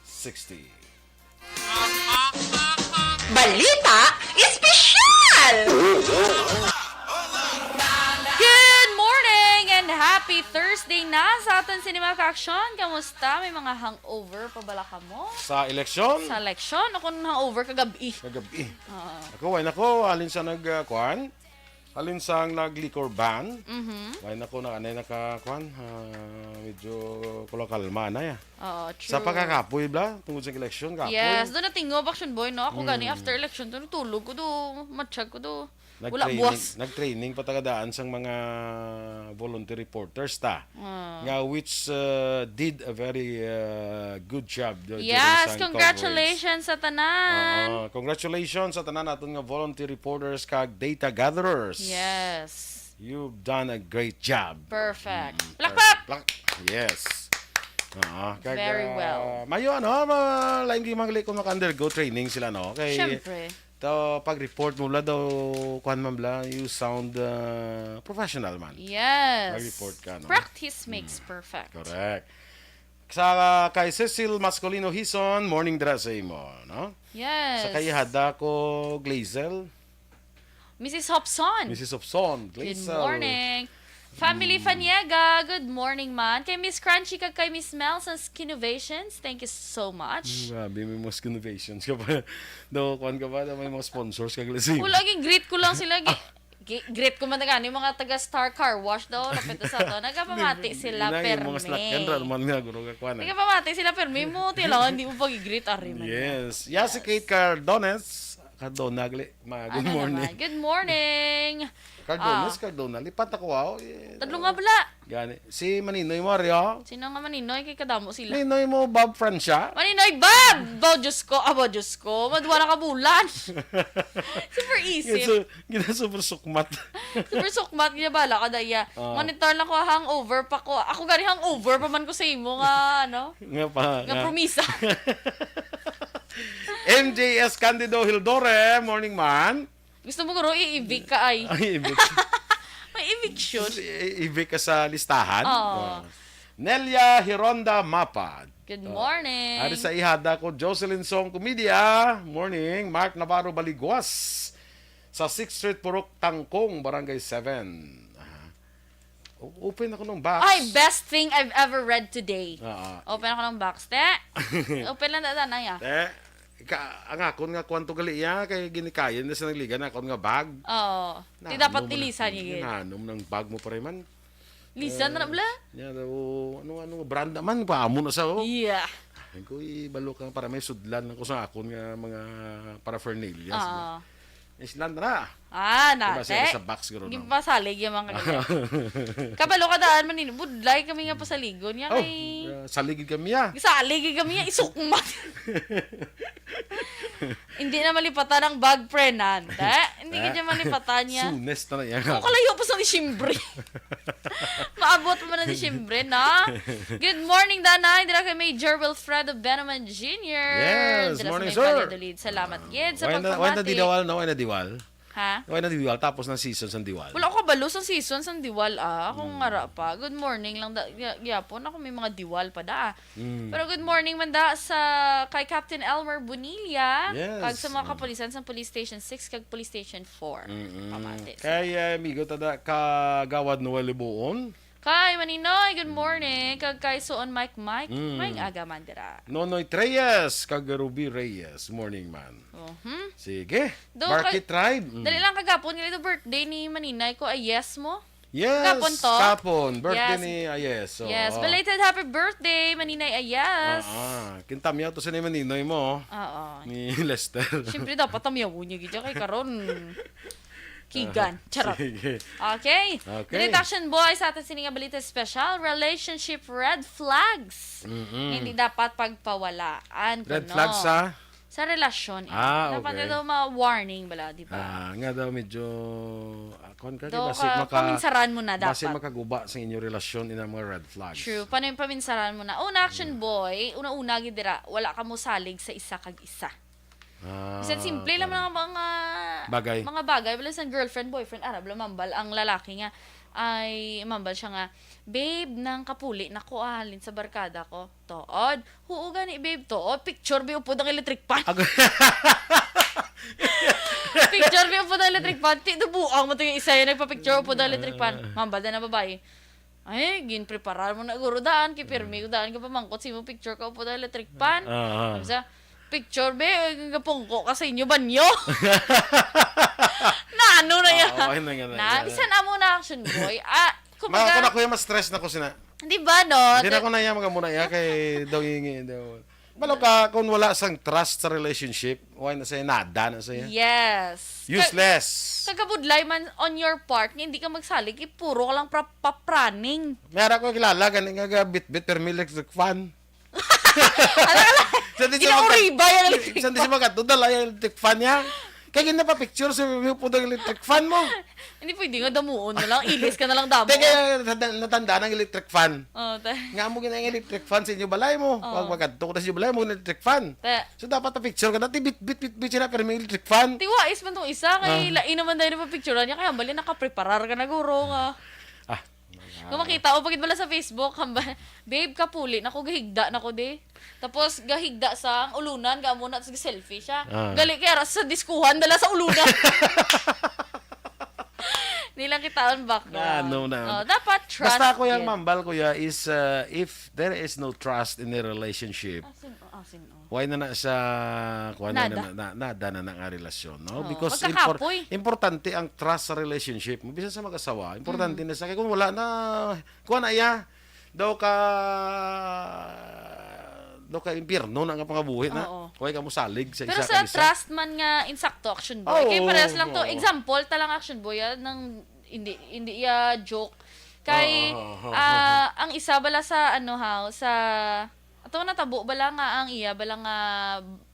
sixty. Balita Espesyal! Good morning and happy Thursday na sa aton sini, mga ka-aksyon. Kamusta? May mga hangover pa bala kamo? Sa eleksyon? Sa eleksyon? Ako nang hangover kagabi. Kagabi. Oo. Ako, why nako? Halin sa nag, ah, kuan? Halin sa nag-liquor ban? Mhm. Why nako na anay naka, kuan? Ah, medyo kulang kalma na ya. Oo, true. Sa pagkakapoy, bla? Tungod sa eleksyon, kapoy. Yes, doon natingob, Action Boy, no? Ako gani, Mm. after election, doon tulog ko do, matsyag ko do. Wala Nag-training, buwas. Nag-training pa tagadaan sang mga volunteer reporters ta. Ah. Nga which uh, did a very uh, good job. Du- during Yes, sang congratulations sa tanan. Coverage. Uh, congratulations sa tanan naton nga volunteer reporters kag data gatherers. Yes. You've done a great job. Perfect. Mm, Plak, perfect. plak! Plak. Yes. Oo, kag, Very ah, well. Mayo ano, ma lain gyud mga gali kung maka-undergo training sila, no? Kay Siyempre. to pag-report mo bla daw, kuan man bla, you sound uh, professional man. Yes. Mag-report ka, no? Practice makes perfect. Correct. Sa kay Cecil Mascolino Hison, morning dira sa imo, no? Yes. Sa kay Hada ko Glazel, Missus Hobson. Missus Hobson, Good Glazel. Morning. Family Faniega, good morning man. Kay Miss Crunchy kag kay Miss Mel sa Skinovations, thank you so much. Mm, grabe, may mga innovations ka pa. Daw, kuan ka ba? Daw may mga sponsors ka, Glazel. Wala, gi-greet ko lang sila. Gi- gi- greet ko man gani mga taga Star Car Wash daw, lapit na sa to. Nagapamati sila, Ina, permi. Yung mga slot yan, ra naman nga, guro ka, kuan, eh. Nagapamati sila, permi mo. Tilawan, di mo pag-greet, ari man yan. Yes. Ya, si Kate Cardones. Cardona, gali. Ma, good Ano morning. Naman? Good morning. Cardones, Ah. Cardona. Lipat ako, aw. Eh, Tadlo nga bala. Gani. Si Maninoy mo, ari, oh. Sino nga Maninoy? Kay kadamo sila. Ninoy mo, Bob Francia. Maninoy Bob! Bo, Diyos ko. Abo, Diyos ko. Madwa na ka bulan. Super isip. Ginaso, ginaso, super sukmat. Super sukmat niya, bala ka, daya. Ah. Monitor lang ko, hangover pa ko. Ako gani hangover pa man ko sa imo nga, ano? Nga pa, Nga promisa. M J S Candido Hildore, morning man. Gusto mo, guro, i-evict ka ay. Ay, evict. May eviction. I-, evict ka sa listahan. Oo. Oh. Nelia Hironda Mapad. Good Oh. morning. Ari sa ihada ko, Jocelyn Song Comedia. Morning. Mark Navarro Baliguas. Sa Sixth Street, Purok Tangkong, Barangay seven. Ah. O- Open ako ng box. Ay, best thing I've ever read today. Ah, ah. Open ako ng box, te. Open lang dada na ya. Eh, ka, ang akon nga kwanto gali iya, kay ginikayan na sa nagligan akon nga bag. Oo. Di Nanom dapat na- lilisan niya yun. Nanom ng bag mo, pare man. Lisan na bala? Niya daw, ano, ano, brand naman, paamo na sa, oh. Yeah. Ang ko, ibalo ka, para may sudlan ako sa akon nga mga paraphernalia. Ah. Islan na. Ah, Diba, nate. Sa, sa box, guro, no? Gipasalig yung mga ganyan. Kabalo ka daan, manin, budlay kami nga pasaligon niya Oh, kay... uh, saligid kami, ah. Salig kami niya, isukmat. Hindi na malipatan ang bag, pre, nante. Hindi Eh, ka malipatan niya. Sunes na na yan. Kung kalayo pa sa Disyembre. Maabot mo na Disyembre, no? Good morning, Danay. Dira kay Major Wilfredo Benaman Junior Yes, Dira morning, sa may sir. Valladolid. Salamat, gid, sa Why na, why na pagpamati. Diwal, no? Why na Diwal? Ha? Why na Diwal? Tapos na season sa Diwal. Wala ko kabalo sa season sa Diwal, ah. Akong Mm. ngara pa. Good morning lang da, ya- yapon. Ako may mga Diwal pa da. Mm. Pero good morning man da sa kay Captain Elmer Bonilla. Yes. Kag sa mga Mm. kapulisan sa Police Station six kag Police Station four. Mm-mm. Pamati. Kay, eh, amigo, tada, kagawad Noel Libuon. Kay Maninoy, good morning. Kag kay Suon Mike Mike, Mm. may aga man dira. Nonoy Treyes, kag Ruby Reyes. Morning, man. Uh-huh. Sige. Do, Barkit kay- Tribe. Mm. Dali lang kagapon nga ito birthday ni Maninay ko, ay yes mo? Yes, Kapon to? Kapon. Birthday Yes. Ni Ayes. Oo. Yes, belated happy birthday, Maninay Ayas. Ah, ah. Kintamyaw to sa ni Maninoy mo. Oo. Ni Lester. Siyempre, dapat tamyawon niya gid kay karon. Kigan. Charot. Sige. Okay. Okay. Dili ta, Action Boy, sa atin sini nga balita special, relationship red flags. Mm-mm. Hindi dapat pagpawalaan. Red Kuno. flag sa? Sa relasyon, eh. Ah, dapat okay. Daw ma-warning bala, di ba? Ah, nga daw medyo, ah, kuwan ka, daw basi ka, maka-, paminsaran mo na basi dapat. Makaguba sa inyo relasyon, ina mga red flags. True. Paano yung paminsaran mo na? Una, action boy, una-una, gid dira, wala ka mo salig sa isa kag isa. Ah, bisan simple lang kuwan. Mga, mga bagay. Mga bagay. Wala sa girlfriend, boyfriend, ara, bala mambal ang lalaki nga, ay, mambal siya nga, "Babe, nang kapuli na ko, ah, halin sa barkada ko." Tuod. "Huo gani, babe, tuod. Picture, be, upod ang electric fan." Ag- Picture, be, upod ang electric fan. Ti, dubuang mo to yung isa yung nagpa-picture, upod ang electric fan. Ah. Mambal na na babae. Ay, ginpreparar mo na guro daan, kay pirmi ko daan ka pamangkot sa imong picture ka upod ang electric fan. Ah, ah. Sabi siya, "Picture, be, ay, gapungko ka sa inyo banyo." Na ano na yan? Ah, okay na nga na. Na, bisan amo na action boy. Ah, mga kumbaga, ako na, kuya, mas stress na ko sina. Di ba, no? Hindi na ko na iya, mga muna iya, kay daw ingi, daw. Balo ka, kung wala sang trust sa relationship, why na sa'yo, nada na sa'yo. Yes. Useless. Ka-, kagabudlay man on your part, nga hindi ka magsalig, eh, puro ka lang pra-, papraning. May ara ko kilala, gani nga gabitbit, pero may electric fan. Ano ka lang? Sa di siya Ginauribay ang electric fan. Sa di siya magkatuda, lang yung electric fan niya. Kaya gina pa picture sa may upod ang electric fan mo. Hindi pwede nga damuon na lang. Ilis ka na lang damo. Teka, natanda, natanda ng electric fan. Oh, te. Nga mo gina yung electric fan sa inyo balay mo. Oh. Pag magkadto ko na sa inyo balay mo, electric fan. Te. So, dapat na picture ka. Dati bit, bit, bit, bit sila, pero may electric fan. Tiwais man tong isa. Kay ah. Lain naman dahil na picture niya. Kaya bali nakapreparar ka na, guro nga. Ah. Kung makita, o pagit bala sa Facebook, hamba, "Babe, kapuli na ko, gahigda na ko, de." Tapos, gahigda sa ang ulunan, gamo na, tapos selfie siya. Ah. Gali kaya ra sa diskuhan, dala sa ulunan. Nilang kitaon back. Na, no, na. Oh, dapat trust. Basta, kuya, yun. Mambal, kuya, is, uh, if there is no trust in a relationship, asin, oh, asin, oh. Why na na sa, kuha na, nada. Na, na, nada na na nga relasyon, no? Oo, because magkakapoy. Impor-, importante ang trust sa relationship mo. Bisan sa mag-asawa, importante mm. Na sa, kaya kung wala na, kuha na iya, daw ka, daw ka impyerno na nga pangabuhi na. Oo. Kuha ka mo salig sa pero isa sa ka isa. Trust man nga insakto, action boy. Oo, kaya parehas lang to. Oo. Example, talang action boy, ah, nang, hindi, hindi iya joke. Kay, oo, oo, oo, ah, oo. Ang isa bala sa, ano, ha, sa, ato natabo bala nga ang iya bala nga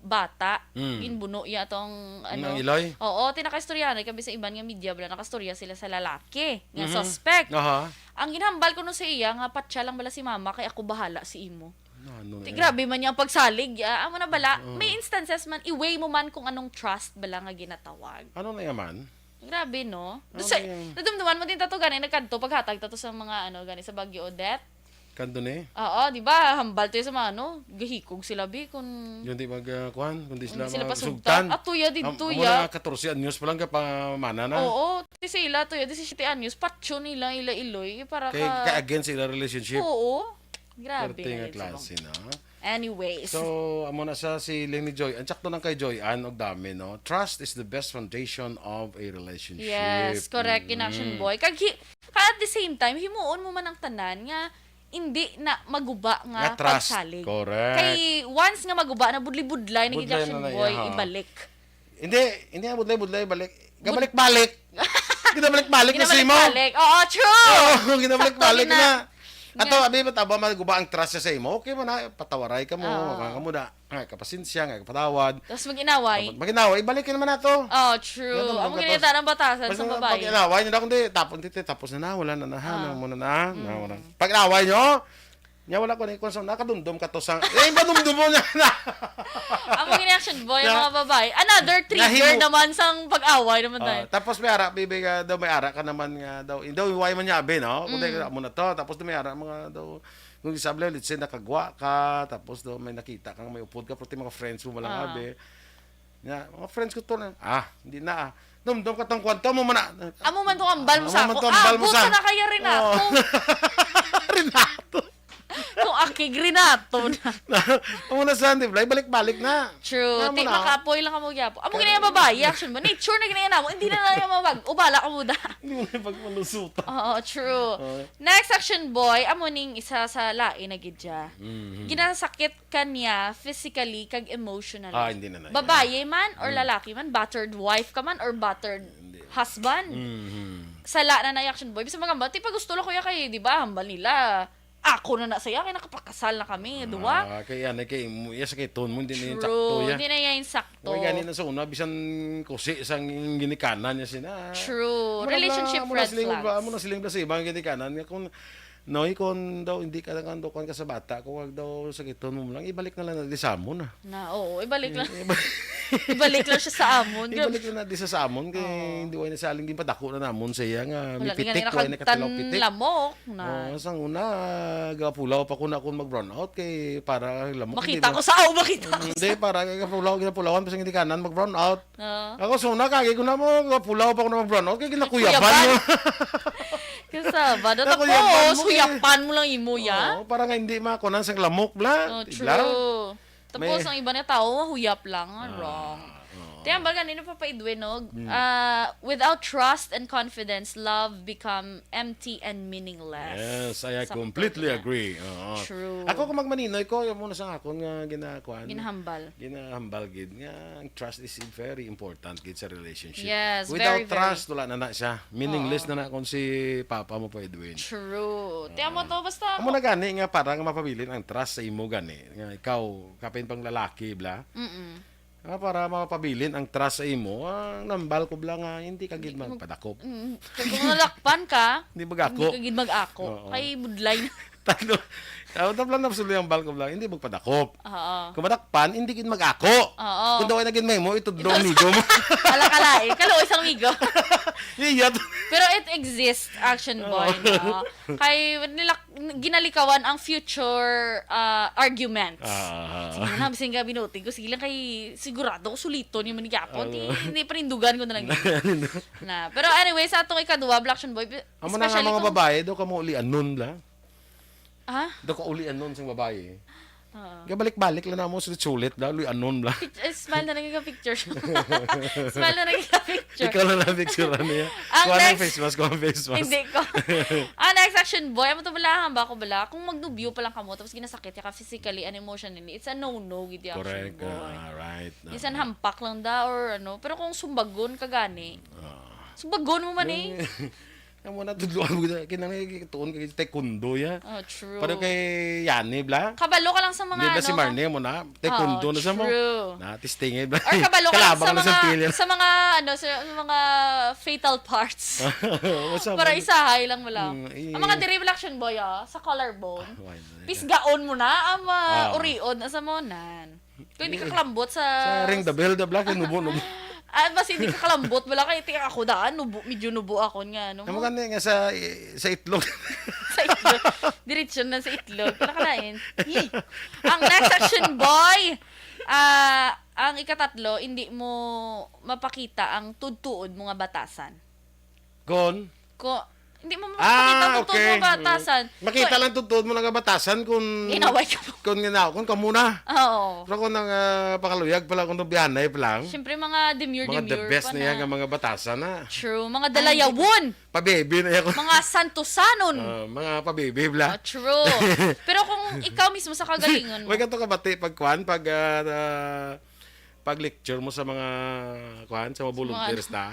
bata, mm. Ginbuno iya atong, ano. Ang iloy? Oo, tinakaistoryahan kami sa iban nga media bala, nakastorya sila sa lalaki nga mhm. Suspect. Aha. Ang ginhambal ko no sa iya nga patya lang bala si mama kay ako bahala si imo. Ano na yan? Grabe man niya ang pagsalig. Ah, amo na bala, oo. May instances man, i-weigh mo man kung anong trust bala nga ginatawag. Ano na yaman? Grabe, no? Ano sa, na yan? Nadumduman mo din tato gani, nagkadto, paghatag tato sa mga, ano, gani sa Baguio Odette. Kanto ni? Oo, di ba? Hambal to sa mga, ano, gahikog sila, bi, kung yun di mag, ah, kuhan, kung di sila masugtan. Ato ya, dito ya. Muna katorse anyos pa lang ka pa mana na. Oo, di sila, to ya, disisiete anyos, patyo nila, ila iloy, para kay, ka, kay against sila relationship. Oo. Grabe. Perti nga klase, no? Anyways. So, amo na sa si Lenny Joy. Ang sakto lang kay Joy Ann og dami, no? Trust is the best foundation of a relationship. Yes, correct. In action, mm. Boy. Kag hi-, ka at the same time, himuon mo man ang tanan nga hindi na maguba nga trust. Nga pagsalig. Correct. Kay once nga maguba na, budli-budlay na gid action, boy, aha. Ibalik. Hindi, hindi nga budlay-budlay, balik. Gabalik-balik. Ginabalik-balik na si mo. Ginabalik-balik. Oo, true. Oo, ginabalik-balik na. Sakto na. Ato, abi, mataba, maguba ang trust sa imo. Okay mo na, patawaray ka mo, ah. Nga ka mo na, nga kapasensya, nga kapatawad. Tapos mag-inaway. Mag-inaway, ibalik ka naman na to. Oh, true. Ang mga ang batasan sa babae. Pag-inaway, hindi ako, hindi, tapon, tapos na na, wala na na, ha, ah. Wala na, na, wala. Pag-inaway nyo, nya wala ko na ikon sa nakadumdum ka to sa, eh, padumdum mo na na. Amo gini action boy, ang mga babae. Another trigger naman sang pag-away naman tayo. Tapos may ara, bibi nga daw, may ara ka naman nga daw, daw, why man niya, abi, no? Kung tayo mo na to, tapos daw may ara, mga daw, kung isabli, let's say, nakagwa ka, tapos daw may nakita ka, may upod ka, pati mga friends mo, walang abi. Nga, mga friends ko to na, ah, hindi na, ah. Dumdum ka tong kwanto mo man na. Amo man tong ambal mo sa ako. Amo man tong ambal mo sa ako. Abot na kaya Renato. Renato. Kung akig Renato na. Amo na sa, di ba? Balik-balik na. True. Ti, makapoy lang kamo gyapo. Amo gina yung babae, action mo. Nature na gina yung amo. Hindi na lang yung mabag. Ubala ka mo da. Hindi mo na yung pagmalusutan. Oo, true. Oo. Next action boy, amo ning isa sa lain na gid siya. Mhm. Ginasakit ka niya physically kag emotionally. Ah, hindi na na. Babae man or lalaki man, battered wife ka man or battered husband. Mhm. Sala na na yung action boy. Bisa magamba, ti pa gusto lang kuya kay, di ba, hambal nila. Ako na na siya, kay nakapakasal na kami, duwa. Ah, kay yan, kay mo, iya sa kay tone mo, hindi na yung True, sakto, ya. Hindi na yan sakto. Kay gani na sa una, bisan kusi sang ginikanan niya sina. True. Amo na Relationship bla-, amo na red siling bla-, flags. Amo na siling bla sa ibang ginikanan nga kung, Noy, kung daw hindi ka nang dukan ka sa bata, kung wag daw sakiton mo lang, ibalik na lang na di sa amo na. Na, oo, ibalik lang. Ibalik lang siya sa amon. Ibalik lang na di sa, sa amon, kay Oo. hindi way na sa aling ginpadako na namon sa iya nga Wala mipitik, nga way na nakagtan katilaw pitik. lamok na. Oo, sang una, gapulaw pa ko na akong mag-brown out, kay para lamok, Makita hindi ko na sa, oh, makita ko Mm, sa hindi, para gapulaw, ginapulawan, basta hindi kanan mag-brown out. Oo. Ako, sa una, kagi ko na mo, gapulaw pa ko na mag-brown out, kay ginakuyaban Kuyaban. mo. Kasaba. Nakuyaban Tapos, mo, kay huyapan mo lang imo, ya? Oo, para nga hindi makunan sang lamok, bla. Oh, Ibla. true. Tapos, May ang iba na tao, mahuyap lang. Ah, Ah, wrong. oo. Kaya ba ganito, Papa Edwin, no? Mm. Ah, without trust and confidence, love become empty and meaningless. Yes, I Sakto completely na. agree. Oo. True. Ako, kung magmaninoy ko, yung muna sa akon nga ginakuan. Ginahambal. Ginahambal gid nga ang trust is very important gid sa relationship. Yes, Without very, very. trust, wala na na siya. Meaningless Oo. na na kung si Papa mo pa, Edwin. True. Ti amo to, basta Amo na gani nga para nga mapabilin ang trust sa imo gani. Nga ikaw, kapin pang lalaki, bla. Mm-mm. Ah, para mapabilin ang trust sa imo, ang nambal ko, bla, nga hindi ka gid Hindi mo magpadakop. Mm. Kung nalakpan ka, Hindi mag-ako. hindi ka gid mag-ako. Oo. Kay budlay na. Tatlo. Ako, taplan na suli ang bal ko, bla. Hindi magpadakop. Oo. Kung madakpan, hindi gid mag-ako. Oo. Kung daw ay naging may mo, itudlo Ito ang migo mo. Wala ka lain. Kaluoy sang migo. Iyat. Pero it exists, action boy, Oo. no? Kay nila, ginalikawan ang future, ah, arguments. Ah. Sige na, bisan nga binuting ko, sige lang kay sigurado ko suliton yung manigyapon. Oo. Di, hindi, panindugan ko na lang yun. Na. Pero anyway, sa atong ikaduha, Black Action Boy, Amo na nga especially mga kung babae, daw kamo ulianon, bla. Ah? Daw ka ulianon sang babae. Oo. Gabalik-balik lang na mo, sulit-sulit, bla, ulianon, bla. Pic-, eh, smile na lang yung picture. Smile na lang yung picture. Ikaw lang na picture niya. Ang Kuha ng next face mask, kuha ng face mask. Hindi ko. Ang next action boy, amo to bala, hamba ko bala, kung magnubyo pa lang kamo, tapos ginasakit ya ka physically and emotionally, it's a no-no, gid ya, action Correct. boy. Ah, right. Minsan Ah. hampak lang da, or ano. Pero kung sumbagon ka gani, Ah. sumbagon mo man eh. Ang mga natudloan mo, kinanglan kay tuon kay taekwondo, ya. Oh, true. Pareho kay Yani, bla. Kabalo ka lang sa mga, Di ba si ano, Marnie mo na? Taekwondo Oh, na sa mo. true. Na, testingin, bla. Or kabalo ka lang Kalabang sa na sa mga, pilya. sa mga, ano, sa, sa mga fatal parts. What's up, Para man? isahay lang mo lang. Mm, i- Ang mga diri, Black Action Boy, ah, sa collarbone. Ah, why not? Pisgaon mo na, ang mga Ah. uriod na sa mo, nan. Kung hindi ka kalambot sa Sa ring the bell, the black, yung nubo, nubo. Ah, mas hindi ka kalambot, wala kayo, tingnan ako daan, nubo, medyo nubo ako nga, ano Ang mo? maganda nga sa, sa itlog. Sa itlog. Diretso na sa itlog. Wala ka lain. Yee! Ang next action, boy! Ah, ang ikatatlo, hindi mo mapakita ang tudtuod mo nga batasan. Kon? Ko, hindi mo Ah, makita ang totoo okay. mo batasan. Mm. Makita Ko, lang totoo mo nga batasan kung Inaway ka mo. kung ginaw, kung kamo na. Oo. Pero kung nang, ah, pakaluyag pa lang, kung biyanay pa lang. Siyempre, mga demure, Mga the demure best pa niya na. nga mga batasan na. True. Mga Ay, dalayawon. Pabebe na ako. Mga santusanon. Ah, mga pabebe, bla. Oh, true. Pero kung ikaw mismo sa kagalingon mo. May ka to kabati pag kwan, pag, ah, ah, pag lecture mo sa mga, kwan, sa mga Sa mga volunteers ano. na.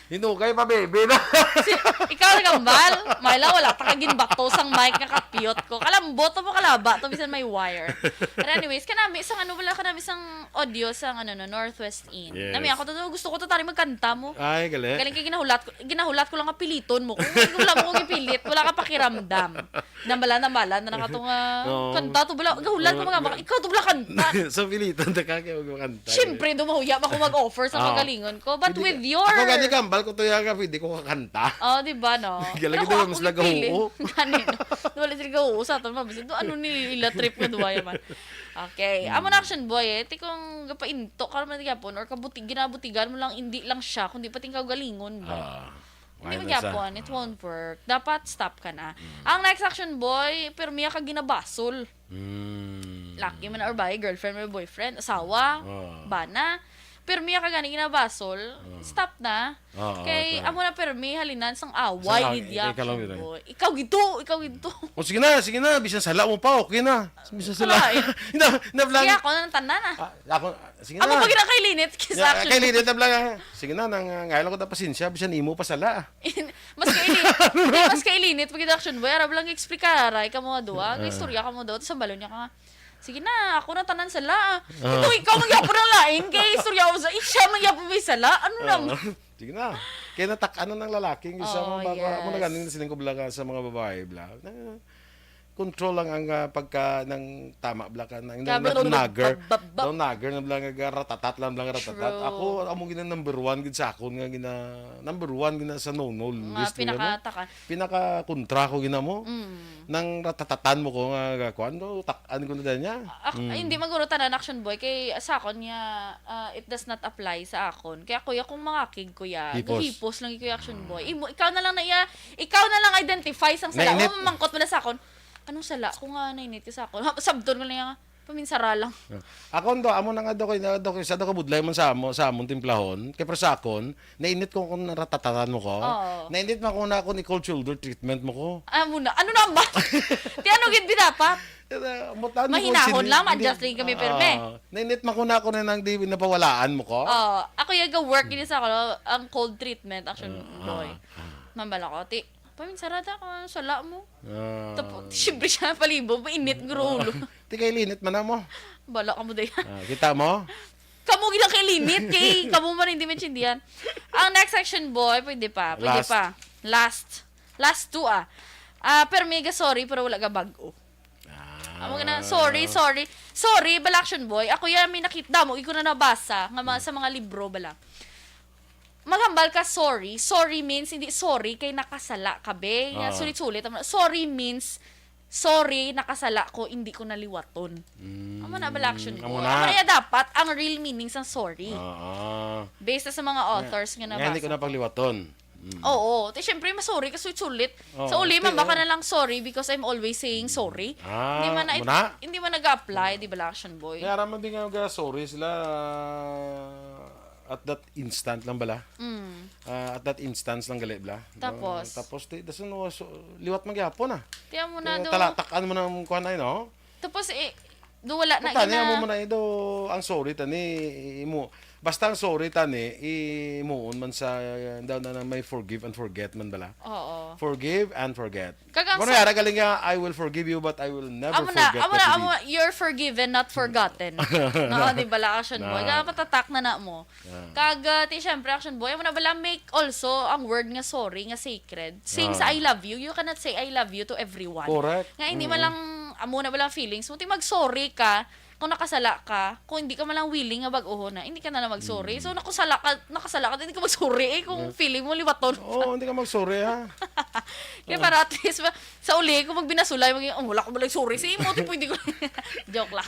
Hinugay pa, baby, na. Si, ikaw, Gambal, Marla, wala ta ka ginbato sang mic nga kapiyot ko. Kalambot mo, kalaba to, bisan may wire. But anyways, kanami, sang ano, wala kanami, sang audio, sang ano, no, Northwest Inn. Yes. Nami, ako to, gusto ko to, tari magkanta mo. Ay, gali. Galing kay ginahulat ko, ginahulat ko lang nga piliton mo. Kung wala mo kong ipilit, wala ka pakiramdam. Nambala, nambala na nakato nga Oo. kanta to bala. Gahulat ko Oo. mga baka, ikaw to bala kanta. Sa pilitan ta ka, kaya huwag makanta. Siyempre, dumahuya ako mag-offer sa Ah. kagalingon ko. But Hindi with ka, your ako gani, Gambal, ko to yaga, pwede ko kakanta. Oh, di ba, no? Galing Pero ito, kung mas ako nagpili, nagahuo. Gani, no? Wala sila gahuo sa aton, mabisi. Do, ano ni ila trip nga duwa yaman? Okay. Hmm. Amo na action boy, eh. Ti kung gapainto ka naman gyapon or kabuti-, ginabutigan mo lang, hindi lang siya, kundi pati ang kagalingon mo. Ah. Hindi Why mo na sa gyapon, it won't work. Dapat stop ka na. Mm. Ang next action boy, pirmi ka ginabasol. Mm. Laki man or bae, girlfriend or boyfriend, asawa, Oh. bana. Permi ka gani ginabasol, Ah. stop na. Oo, Kay, correct. Amo na permi, halinan sang away, Sa- gid ikaw lang, action Biray. boy. Ikaw gito, ikaw gito. O sige na, sige na, bisan sala mo pa, okay na. Bisan sala. Ay. na, na vlog. Kaya ako na tanan ah. Ah, ako, sige Ako na. pa ginakilinit kay sa Ya, action. Kay Linit na vlog. Ah. Sige na, nang uh, ngayon ko ta pasensya, bisan imo pa sala. Mas kailinit. Di, mas kailinit pag action boy. Arab lang explicar ay kamo duha. Kay istorya kamo duha. Tapos ang balon niya ka nga. Sige na, ako na tanan sala. Ah. Ito ikaw magyapon ang lain. Kay istorya ko sa siya magyapon may sala. Ano lang? Ah. Sige na. Kaya natak-an na ng lalaki. Yung sa Oh, mga bago, yes. Amo na ganing siling ko bla ka sa mga babae bla. Na, control lang ang ah, pagka ng tama bla ka ng Gabi ng ron, nagger. bab- bab- bab- Daw nagger na bla nga ratatat lang bla nga ratatat. True. Ako amo gina number one gid sa akon nga gina number one gina sa no no Nga list ko, no? pinakatakan. Pinaka kontra ko gina mo. Mm. Nang ratatatan mo ko nga kuan do tak-an ko na dyan niya. Ak- ay, hindi maguro tanan action boy kay sa akon niya ah, it does not apply sa akon. Kaya kuya kung mangakig kuya, Hipos. Hipos lang kuya action boy. Imo ikaw na lang na iya, ikaw na lang identify sang sala. Nainit. O mamangkot mo na sa akon. Anong sala ko nga nainit ka sa akon? Ha, sabton ko lang niya nga. Paminsara lang. Ako ndo amo na nga do kay na do kay sa do kabudlay man sa amo sa amon timplahon kay pero sa akon nainit ko kung naratatan mo ko. Oo. Nainit man ko na ako ni cold shoulder treatment mo ko. Amo na. Ano naman? Ti ano gid bi dapat? Eh, mutan mo ko Mahinahon sini- lang, hindi- adjust lang kami pirme. Ah, nainit man ko na ako na nang di napawalaan mo ko. Oh, ako yung work gini sa ako ang cold treatment action Ah, boy. ah, Mambala ko ti. Paminsarada ko sala mo. Ah. Tapos, siyempre siya palibog, mainit ang ulo. Ti kay linit man na mo. Bala ka mo dahil. Ah, kita mo? Kamo gila kay linit, kay kamo man hindi maintindihan. Ang next section, boy, pwede pa, pwede Last. pa. Last. Last two, ah. Ah, pero may ga sorry, pero wala ga bag-o. Ah. Amo na, sorry, sorry. Sorry, bala action boy. Ako yan, may nakita mo, ikaw na nabasa nga mga, sa mga libro, bala. Maghambal ka, sorry. Sorry means, hindi sorry, kay nakasala ka, be. Nga, Oo. sulit-sulit. Amo na, sorry means, sorry, nakasala ko, hindi ko naliwaton. Mm, Amo na, bala action amo boy. na. Amo na yan dapat, ang real meaning sa sorry. Oo. Based sa mga authors nga Nga, hindi ko nabasa. na pagliwaton. Mm. Oo. Ti, syempre, mas sorry ka sulit-sulit. Oo, Sa uli, ti, man, baka eh. na lang sorry because I'm always saying sorry. Ah, Hindi man na, muna? hindi man nag-apply, di ba, action boy? Kaya raman din nga ga sorry sila at that instant lang bala. Mm. Ah, at that instance lang gali bala. Tapos? Ah, tapos ti dason mo so, liwat man gyapon ah. Tiyan mo na Eh, do. Talatakan mo na ang kuan ay no. Tapos eh, do wala na Tani ina. Amo mo na ido ang sorry tani imo. Basta ang sorry tani imuon man sa daw na, na may forgive and forget man bala. Oo. Forgive and forget. Kag ang Kung sa- yara galing nga, I will forgive you but I will never Amo na, forget amo what na, you amo did. na, you're forgiven, not forgotten. No, di ba la action boy? Na. Kaya matatak na na mo. Ah. Kag, ah, ti syempre action boy, amo na bala make also ang word nga sorry nga sacred. Sing sa Ah. I love you, you cannot say I love you to everyone. Correct. Nga hindi man lang, amo na bala feelings mo. Ti mag-sorry ka, kung nakasala ka, kung hindi ka man lang willing nga bag-ohon na, hindi ka na lang mag-sorry. So, nakusala ka, nakasala ka, hindi ka mag-sorry eh, kung feeling mo liwaton. Oo, hindi ka mag-sorry ha. Kaya para at least, ma- sa uli, kung magbinasulay, mag oh, wala ko bala sorry sa imo, ti pwede ko. Joke lang.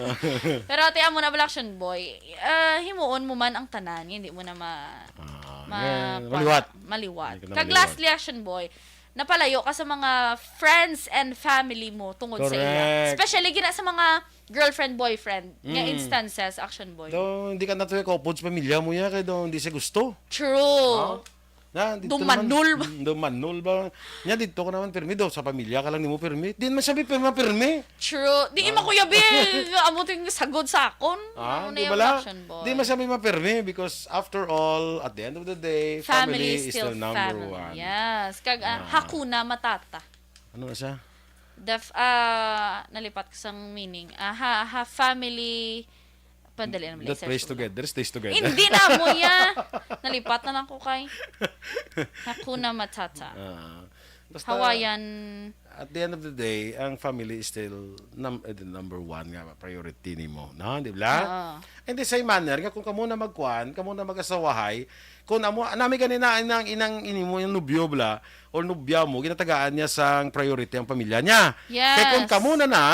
Pero ate, amo na bala action boy, ah, himuon mo man ang tanan, hindi mo na ma... Ah, ma yan, pa- maliwat. Maliwat. Hindi ka na Kag maliwat. Lastly, action boy, napalayo ka sa mga friends and family mo tungod sa ila. Correct. Especially gina sa mga girlfriend, boyfriend nga Mm. instances, action boy. Do, hindi ka na tuwi kaupod sa pamilya mo ya, kay do, hindi siya gusto. True. Na, dito Dumanol. Naman, mm, dumanol ba? Nya, dito ko naman pirmi do. Sa pamilya ka lang nimo pirmi. Di man sabi pirma pirmi. True. Di man kuya Bill, amo ting sagod sa akon. Ah, Ano di na ba yung la? action boy? Di man sabi mapirmi because after all, at the end of the day, Family family, is is still still number family. one. Yes. Kag ah, Ah. Hakuna Matata. Ano na siya? Def, ah, nalipat ko sang meaning. Ah, ha, ha, family, padali naman That i-search prays ko lang. together, stays together. Hindi na mo ya. Nalipat na lang ko kay Hakuna Matata. Ah, basta, Hawaiian. At the end of the day, ang family is still num- eh, the number one nga priority nimo, no? Di ba? Oo. In the same manner, nga kung kamo na magkuan, kamo na mag-asawahay, kung amo, nami ganina, inang, inang inimo yung nubyo bla, or nubya mo, ginatagaan niya sang priority ang pamilya niya. Yes. Kaya kung kamo na na,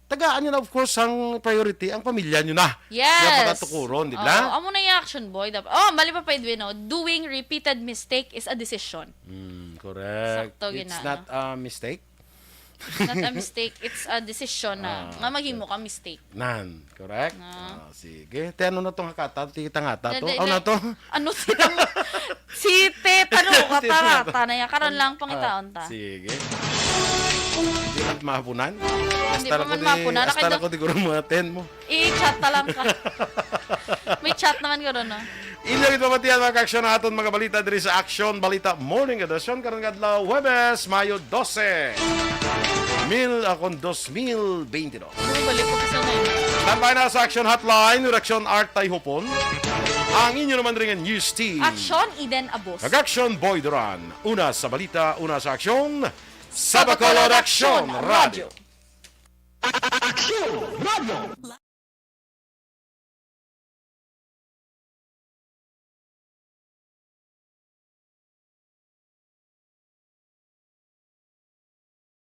tagaan niyo na, of course, ang priority, ang pamilya niyo na. Yes. Kaya pagkatukuron, di ba? Oo, amo na yung action boy. Dap- Oh, mali pa pa Edwin, no? Doing repeated mistake is a decision. Mm, correct. Sakto, It's gina, not no? a mistake. Not a mistake. It's a decision na. Ah, Nga maghimo ka mistake. Nan, correct? Ah. Ah, sige. Te, ano na tong hakatan? Tikita nga ta to? Dali, Ano na dali. to? Ano si tang... Si Te, taro ka, Te, tarata na yan. Karon lang, pangitaon ta. Ah, sige. Di man mahapunan? Hindi Hasta pa lang ko man di, mahapunan. hasta Nakadyo- lang ko di guro mga ten mo. I-chat ta lang ka. May chat naman ko ron, no? Inyo gid pamatian, mga ka-aksyon, ang aton mga balita diri sa Aksyon Balita Morning Edition karong adlaw, Huwebes, Mayo dose, mil, ah, kon dos mil beintidos. Bumabalik ko kasi na yun. Tambay na sa Aksyon Hotline, Reaksyon Art Tayhupon. Ang inyo naman rin nga news team. Aksyon, Eden Abos. Kag Aksyon, Boy Duran. Una sa balita, una sa aksyon. Sa Bacolod Aksyon Radio. Aksyon Radio.